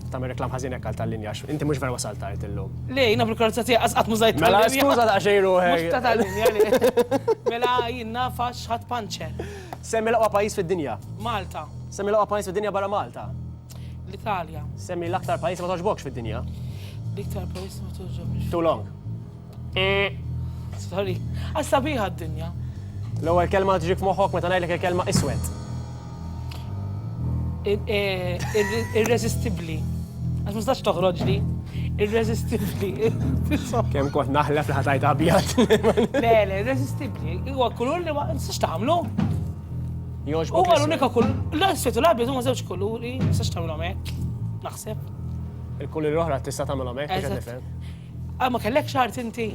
Tagħmel reklam ħażin hekk għal tal-linja għax inti mhux vera wasalt tard illum. Le, jiena bil-karozza tiegħi qas qatt mużajt Mela skuża daqsxejn ruħek. Mhux ta' tal-linja le. Mela jien naf għax ħadd panċer. Semmi l-aqwa pajjiż fid-dinja. Malta. Semmi l-aqwa pajjiż fid-dinja barra Malta. L-Italja. Semmi l-aktar pajjiż ma toġbokx fid-dinja. L-iktar pajjiż ma toġobx. Too long. Sorry. Għax sabiħa d-dinja. L-ewwel kelma li tiġik f'moħħok meta ngħidlek il-kelma iswed. Irreżistibbli. Għax ma tistax toħroġli. Irreżistibbli. Kemm kont naħlef li ħatajt abjad. Le, le, irreżistibbli. Huwa kulur li ma tistax tagħmlu. Jogħġbok. Huwa l-unika kulur. L-iswed u l-abjad huma żewġ kuluri, ma tistax tagħmilhom hekk. Naħseb. Il-kuluri l-oħra tista' tagħmilhom hekk, biex nifhem. Ah, ma kellekx art inti?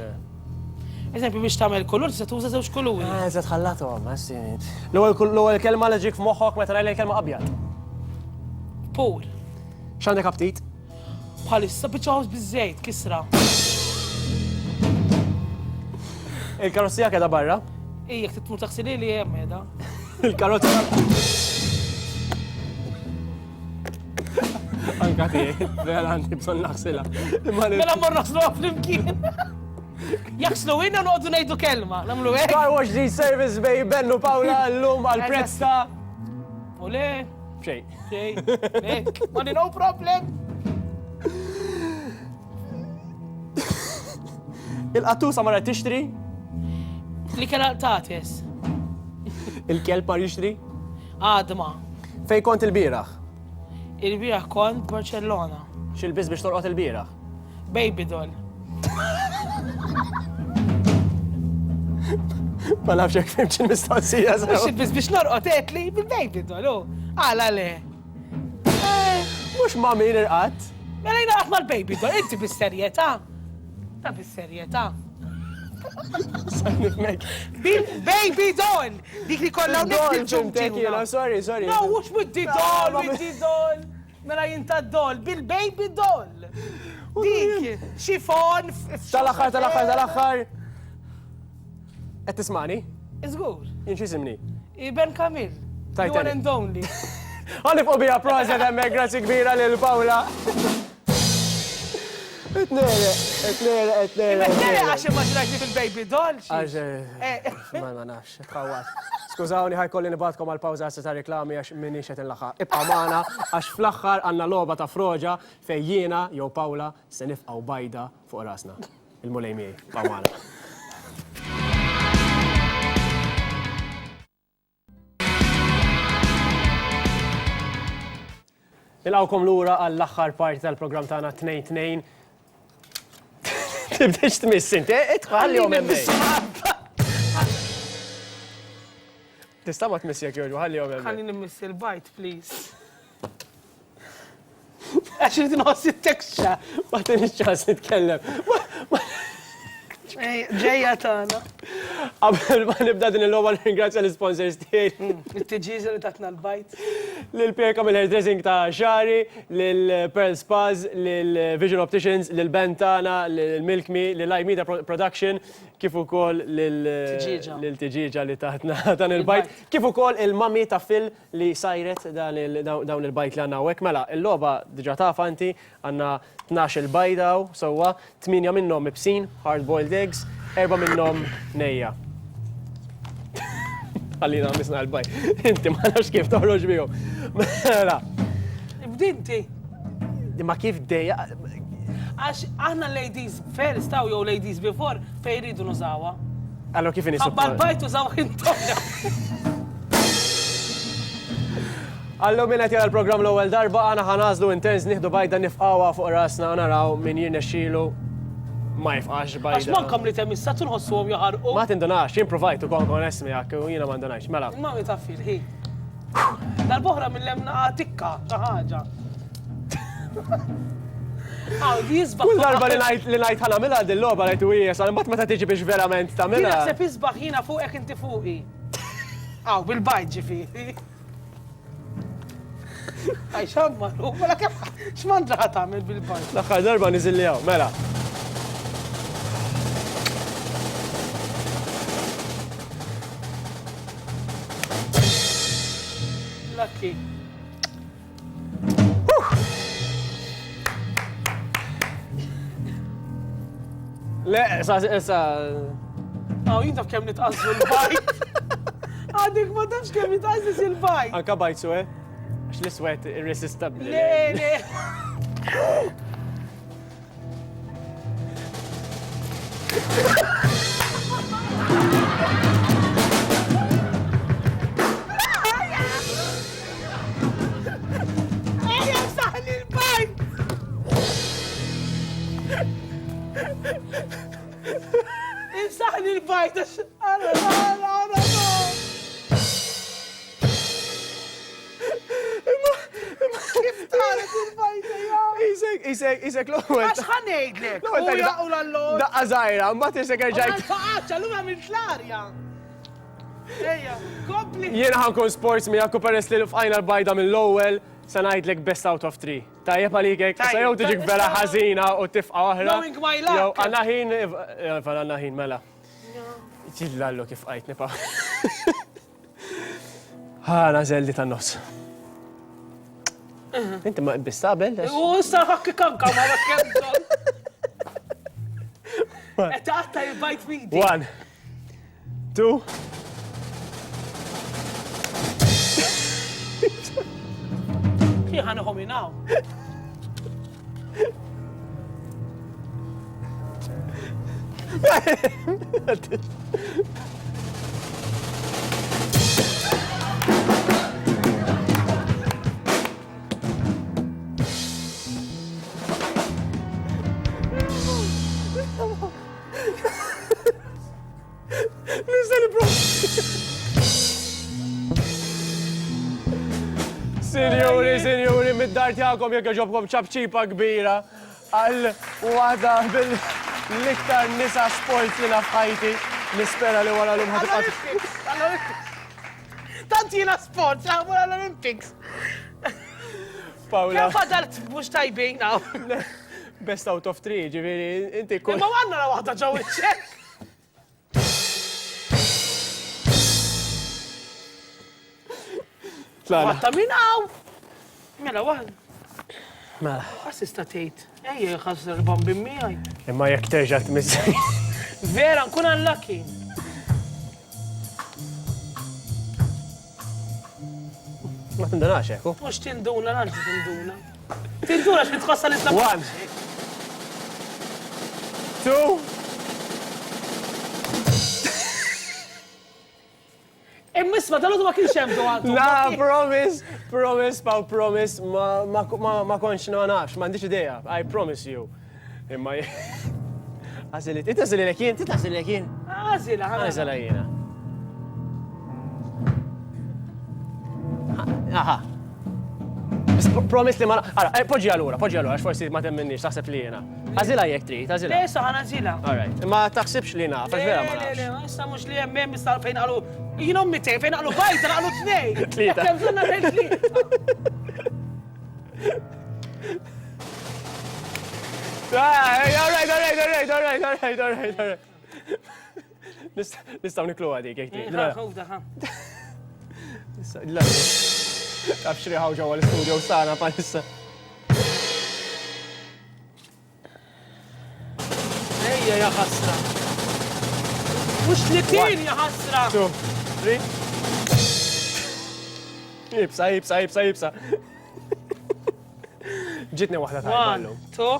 Eżempju, biex tagħmel kulur tista' tuża żewġ kuluri. Ah, eżatt ħallathom, għassi. L-ewwel kelma li ġik f'moħħok meta ngħidlek kelma abjad. Pur. X'għandek aptit? Bħalissa biċċa ħobż biż-żejt, kisra. Il-karozzija qiegħda barra? Ija, jekk tmur taħsili li hemm qiegħda. Il-karozza. Anka tiegħi, vera għandi bżonn naħsilha. Mela mmor naħsluha flimkien. Jaħslu inna noqogħdu ngħidu kelma, nagħmlu hekk. Car Wash G Service bej Ben u Paula llum għal prezz ta' U le, xejn. xejn, hekk, money no problem. Il-qattusa marret tixtri? Li kena tates. Il-kelb mar jixtri? Għadma. Fejn kont il-bieraħ? Il-bieraħ kont Barcellona. X'ilbist biex torqod il-bieraħ? Baby doll. Ma nafx jekk fimx il-mistoqsija. X'ilbist biex norqod għedtli bil-baby doll, hu. Għala le. Mhux ma' min irqadt. Mela jiena rqadt mal-baby doll, inti bis-serjetà? Ta' bis-serjetà. Sa nifmek. Bil-baby doll! Dik li kollha hawnhekk il-ġuntina. Sorry, sorry. No, mhux with the doll, with the doll. Mela jien ta' doll, bil-baby doll. Dik, xifon. Tal-aħħar, tal-aħħar, tal-aħħar. Qed tismani? Iżgur. Jien x'isimni? Ben Kamil. The one and only. Għalif u bija proset hemmhekk, grazzi kbira lil Paula. Etnere, etnere, etnere. Etnere għax immaġinajtni fil-baby doll. Għax, eh, ma ma nafx, tħawat. Skużawni ħajkolli nibgħatkom għal pawża għas ta' reklami għax minni qed inlaħħaq. Ibqa' magħna għax fl-aħħar għandna logħba ta' froġa fejn jiena jew Paula se nifqgħu bajda fuq rasna. Il-Mulej miegħi, ibqgħu magħna. Nilqgħukom lura għall-aħħar parti tal-programm tagħna tnejn tnejn. Tibdex tmiss inti, eh, itħallihom hemmhekk. Tista' ma tmiss jekk jogħġbu, ħallihom hemmhekk. Ħalli nimmiss il-bajt, please. Għax irid inħoss it-texture. Ma tinix ċans nitkellem. Ġejja tagħna. Qabel ma nibda din il-logħba nirringrazzja l-isponsors tiegħi. It-tiġieġa li tatna l-bajd. Lil Pierre Camille Hairdressing ta' xagħri, lil Pearl Spas, lil Vision Opticians, lil band tagħna, lil Milk Me, lil iMedia Production, kif ukoll lil Tiġieġa. lil Tiġieġa li tatna dan il-bajd, kif ukoll il-mummy ta' Phil li sajret dan il dawn il-bajd li għandna hawnhekk. Mela, il-logħba diġà tafha inti, għandna 12-il bajda hawn sewwa, tmienja minnhom ibsin, hard boiled eggs, erbgħa minnhom nejja. Ħallina misna l-bajd. Inti ma nafx kif toħroġ bihom. Mela. Bdinti. Ma kif dejja. Għax aħna ladies first taw jew ladies before fejn rridu nużawha. Allora kif inhi Ħabba l-bajt użaw intom. Allu min qed jara l-programm l-ewwel darba aħna ħa nagħżlu intens nieħdu bajda nifqgħuha fuq rasna u naraw min jirnexxielu ma jifqax bajda. Għax manka li temm issa tinħossuhom jaħarqu. Ma tindunax, jien provajt ukoll nkun onest miegħek u jiena ma ndunajx. Mela. Imma mi taf fil-ħin. Darb'oħra mill-hemm tikka xi ħaġa. Kull darba li ngħid li ngħid ħa nagħmilha din logħba ngħid u hija imbagħad meta tiġi biex verament tagħmilha. Naħseb isbaħ jiena fuqek inti fuqi. Aw, bil-bajd ġifieri. Għaj, xammaru, mela kif x'mandra ħa tagħmel bil-bajd? L-aħħar darba niżilli hawn, mela. Lucky. Le, sa, sa. Aw, jien taf kemm nitqażżu l-bajt. Għadek ma tafx kemm nitqażżis il-bajt. Anka bajt suwe? Għax l-iswed irresistabbli. Le, le. Ejja, saħli l-bajt! Imsaħli l-bajt għax ara, ara, ara, Kif taret il-bajta jew? Isek, isek, isek l-ewwel. Għax ħa ngħidlek. U jaqgħu l-allor. Daqqa żgħira, mbagħad isek erġajt. Għal-faqaċ, allura għamilt l-arja. Ejja, kompli. Jiena ħankun sports miegħek u peress li fqajna l-bajda mill-ewwel, se ngħidlek best out of three. Tajjeb għalik hekk, sa jew tiġik vera ħażina u tifqa' oħra. Knowing my luck. Jew għandna ħin, għandna ħin mela. Ġillallu kif qajt nipa. Ħa nażel li tan-nofs. Inti ma biss qabel? U issa ħakki kanka ma kemm Qed taqta' il-bajt fidi. One, two. Kieħan uħom inaw. Nista' nipprova. Sinjuri, sinjuri, mid-dar tagħkom jekk jogħġobkom ċapċipa kbira għal waħda mill-iktar nisa sports li naf f'ħajti. Nispera li wara l-lum ħa tibqa' Għall-Olympics. Tant jiena sports, għamur għall-Olympics. Paola. Kemm fadal mhux tajbin hawn. Best out of three, ġifieri, inti kull. Imma għandna waħda ġew iċ-ċek. Tlaqna. Waħda minn hawn. Mela waħda. Mela. Assista tgħid. Ejja ħassar bambin miegħi. Imma jekk terġa' tmiss. Vera, nkun unlucky. Ma tindunax hekk. Mhux tinduna, l-anzi tinduna. Tinduna x'li tħossha li tlab. One. Two. Imma isma' dal ma kienx hemm dwar. La, promise, promise, Paw, promise, ma, ma, ma, ma kontx ma nafx, m'għandix idea, I promise you. Imma Għażilit, inti għażililek jien, inti għażililek jien. Għażilha, Għażilha jiena. Aha. Promise li ma. Ara, eh, poġġi għalura, poġġi għalura, għax forsi ma temminniex, taħseb li jiena. Għażilha jekk trid, għażilha. Le, sa ħa nagħżilha. All right. Imma taħsibx li naf, għax vera ma Le, le, nafx. le, issa mhux li hemm hemm issa fejn qalu jien ommi tgħid fejn qalu bajta qalu tnejn. Tlieta. Jekk hemm bżonn nagħmel tlieta. Ah, all right, all right, all right, all right, all right, all right, all right. Nistgħu nikluha dik jekk trid. Ħa, ħa. La. Taf xriħaw ġewwa l-istudio sana palissa. Ejja ja ħasra. Mhux li kien ja ħasra. Two, three. Ibsa, ibsa, ibsa, ibsa. Ġitni waħda tajba One, llum. two.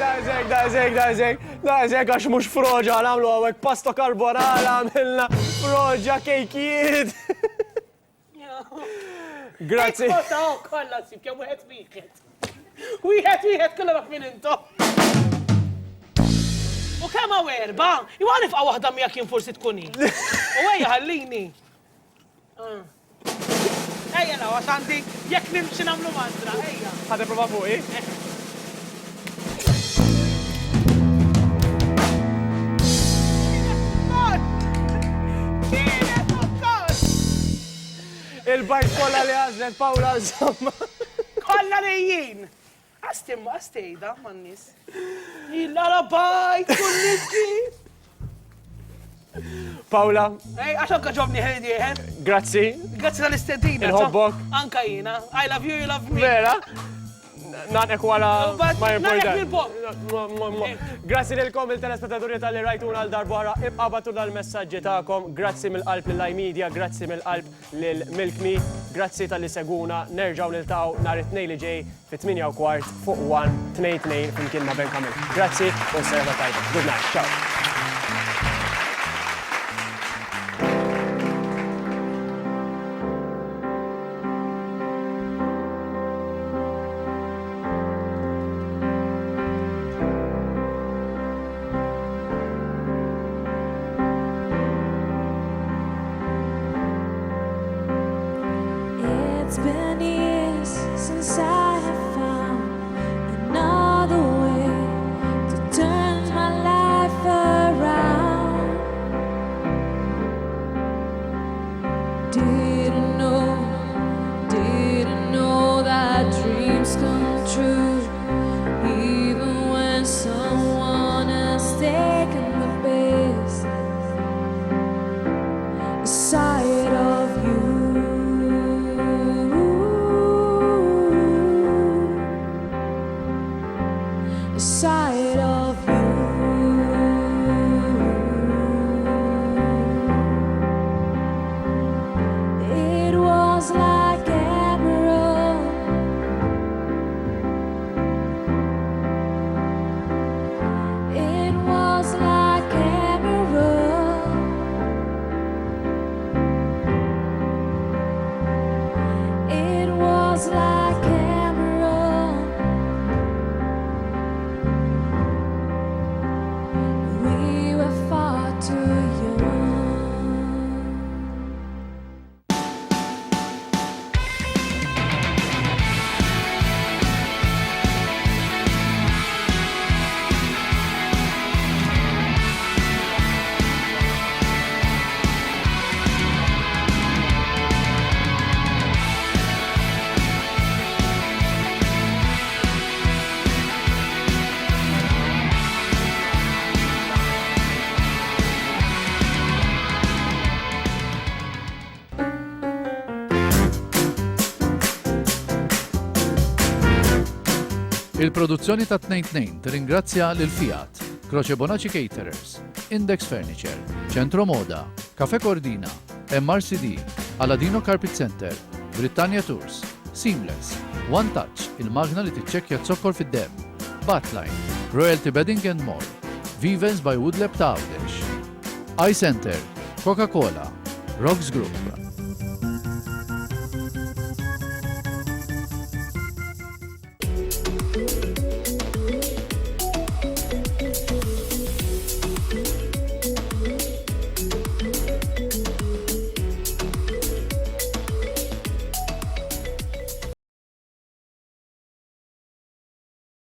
Daqshekk, daqshekk, daqshekk, daqshekk għax mhux froġa nagħmlu hawnhekk pasta carbonara għamilna froġa kejkijiet. Grazzi. Kota, oh, kollha sib kemm wieħed wieħed. Wieħed wieħed kollha naf min intom. U kemm hawn erba'? Iwa nifqa' waħda miegħek jien forsi tkun hi. U ejja ħallini. Ah. Ejja law għax għandi jekk nimxi nagħmlu mantra, ejja. Ħa tipprova fuqi? Kienet ukoll! Il-bajt kollha li għażlet Paula insomma. Kollha lejjin! Għastim, għastejda man-nies. Il-ara bajt kull Paula. Ej, għax anka ġobni ħedieħed. Grazzi. Grazzi tal-istedina. Inħobbok. Anka jiena. I love you, you love me. Vera? Nanqek wara ma Nagħlek Grazzi lilkom il-telespettaturi tal-li rajtuna għal darb'oħra. Ibqa' bagħtulna l-messaġġi tagħkom. Grazzi mill-qalb lil iMedia, grazzi mill-qalb lil Milk Me, grazzi talli segwuna. Nerġgħu niltaqgħu nhar it-Tnejn li ġej fit-8 u kwart fuq One 2 2 flimkien ma' Ben Kamil. Grazzi u serata tajba. Good night. Ciao. It's been years since I have found another way to turn my life around. Didn't know, didn't know that dreams come true, even when someone has taken the best side of you. Side of you. It was like emerald. It was like emerald. It was like emerald. We were far too young. Il-produzzjoni ta' 2-2 tirringrazzja lil Fiat, Croce Bonaci Caterers, Index Furniture, Centro Moda, Cafe Cordina, MRCD, Aladino Carpet Center, Britannia Tours, Seamless, One Touch, il-magna li tiċċekkja z-zokkor fid-demm, Batline, Royalty Bedding and More, Vivens by Woodlab ta' Għawdex, iCenter, Coca-Cola, Rocks Group.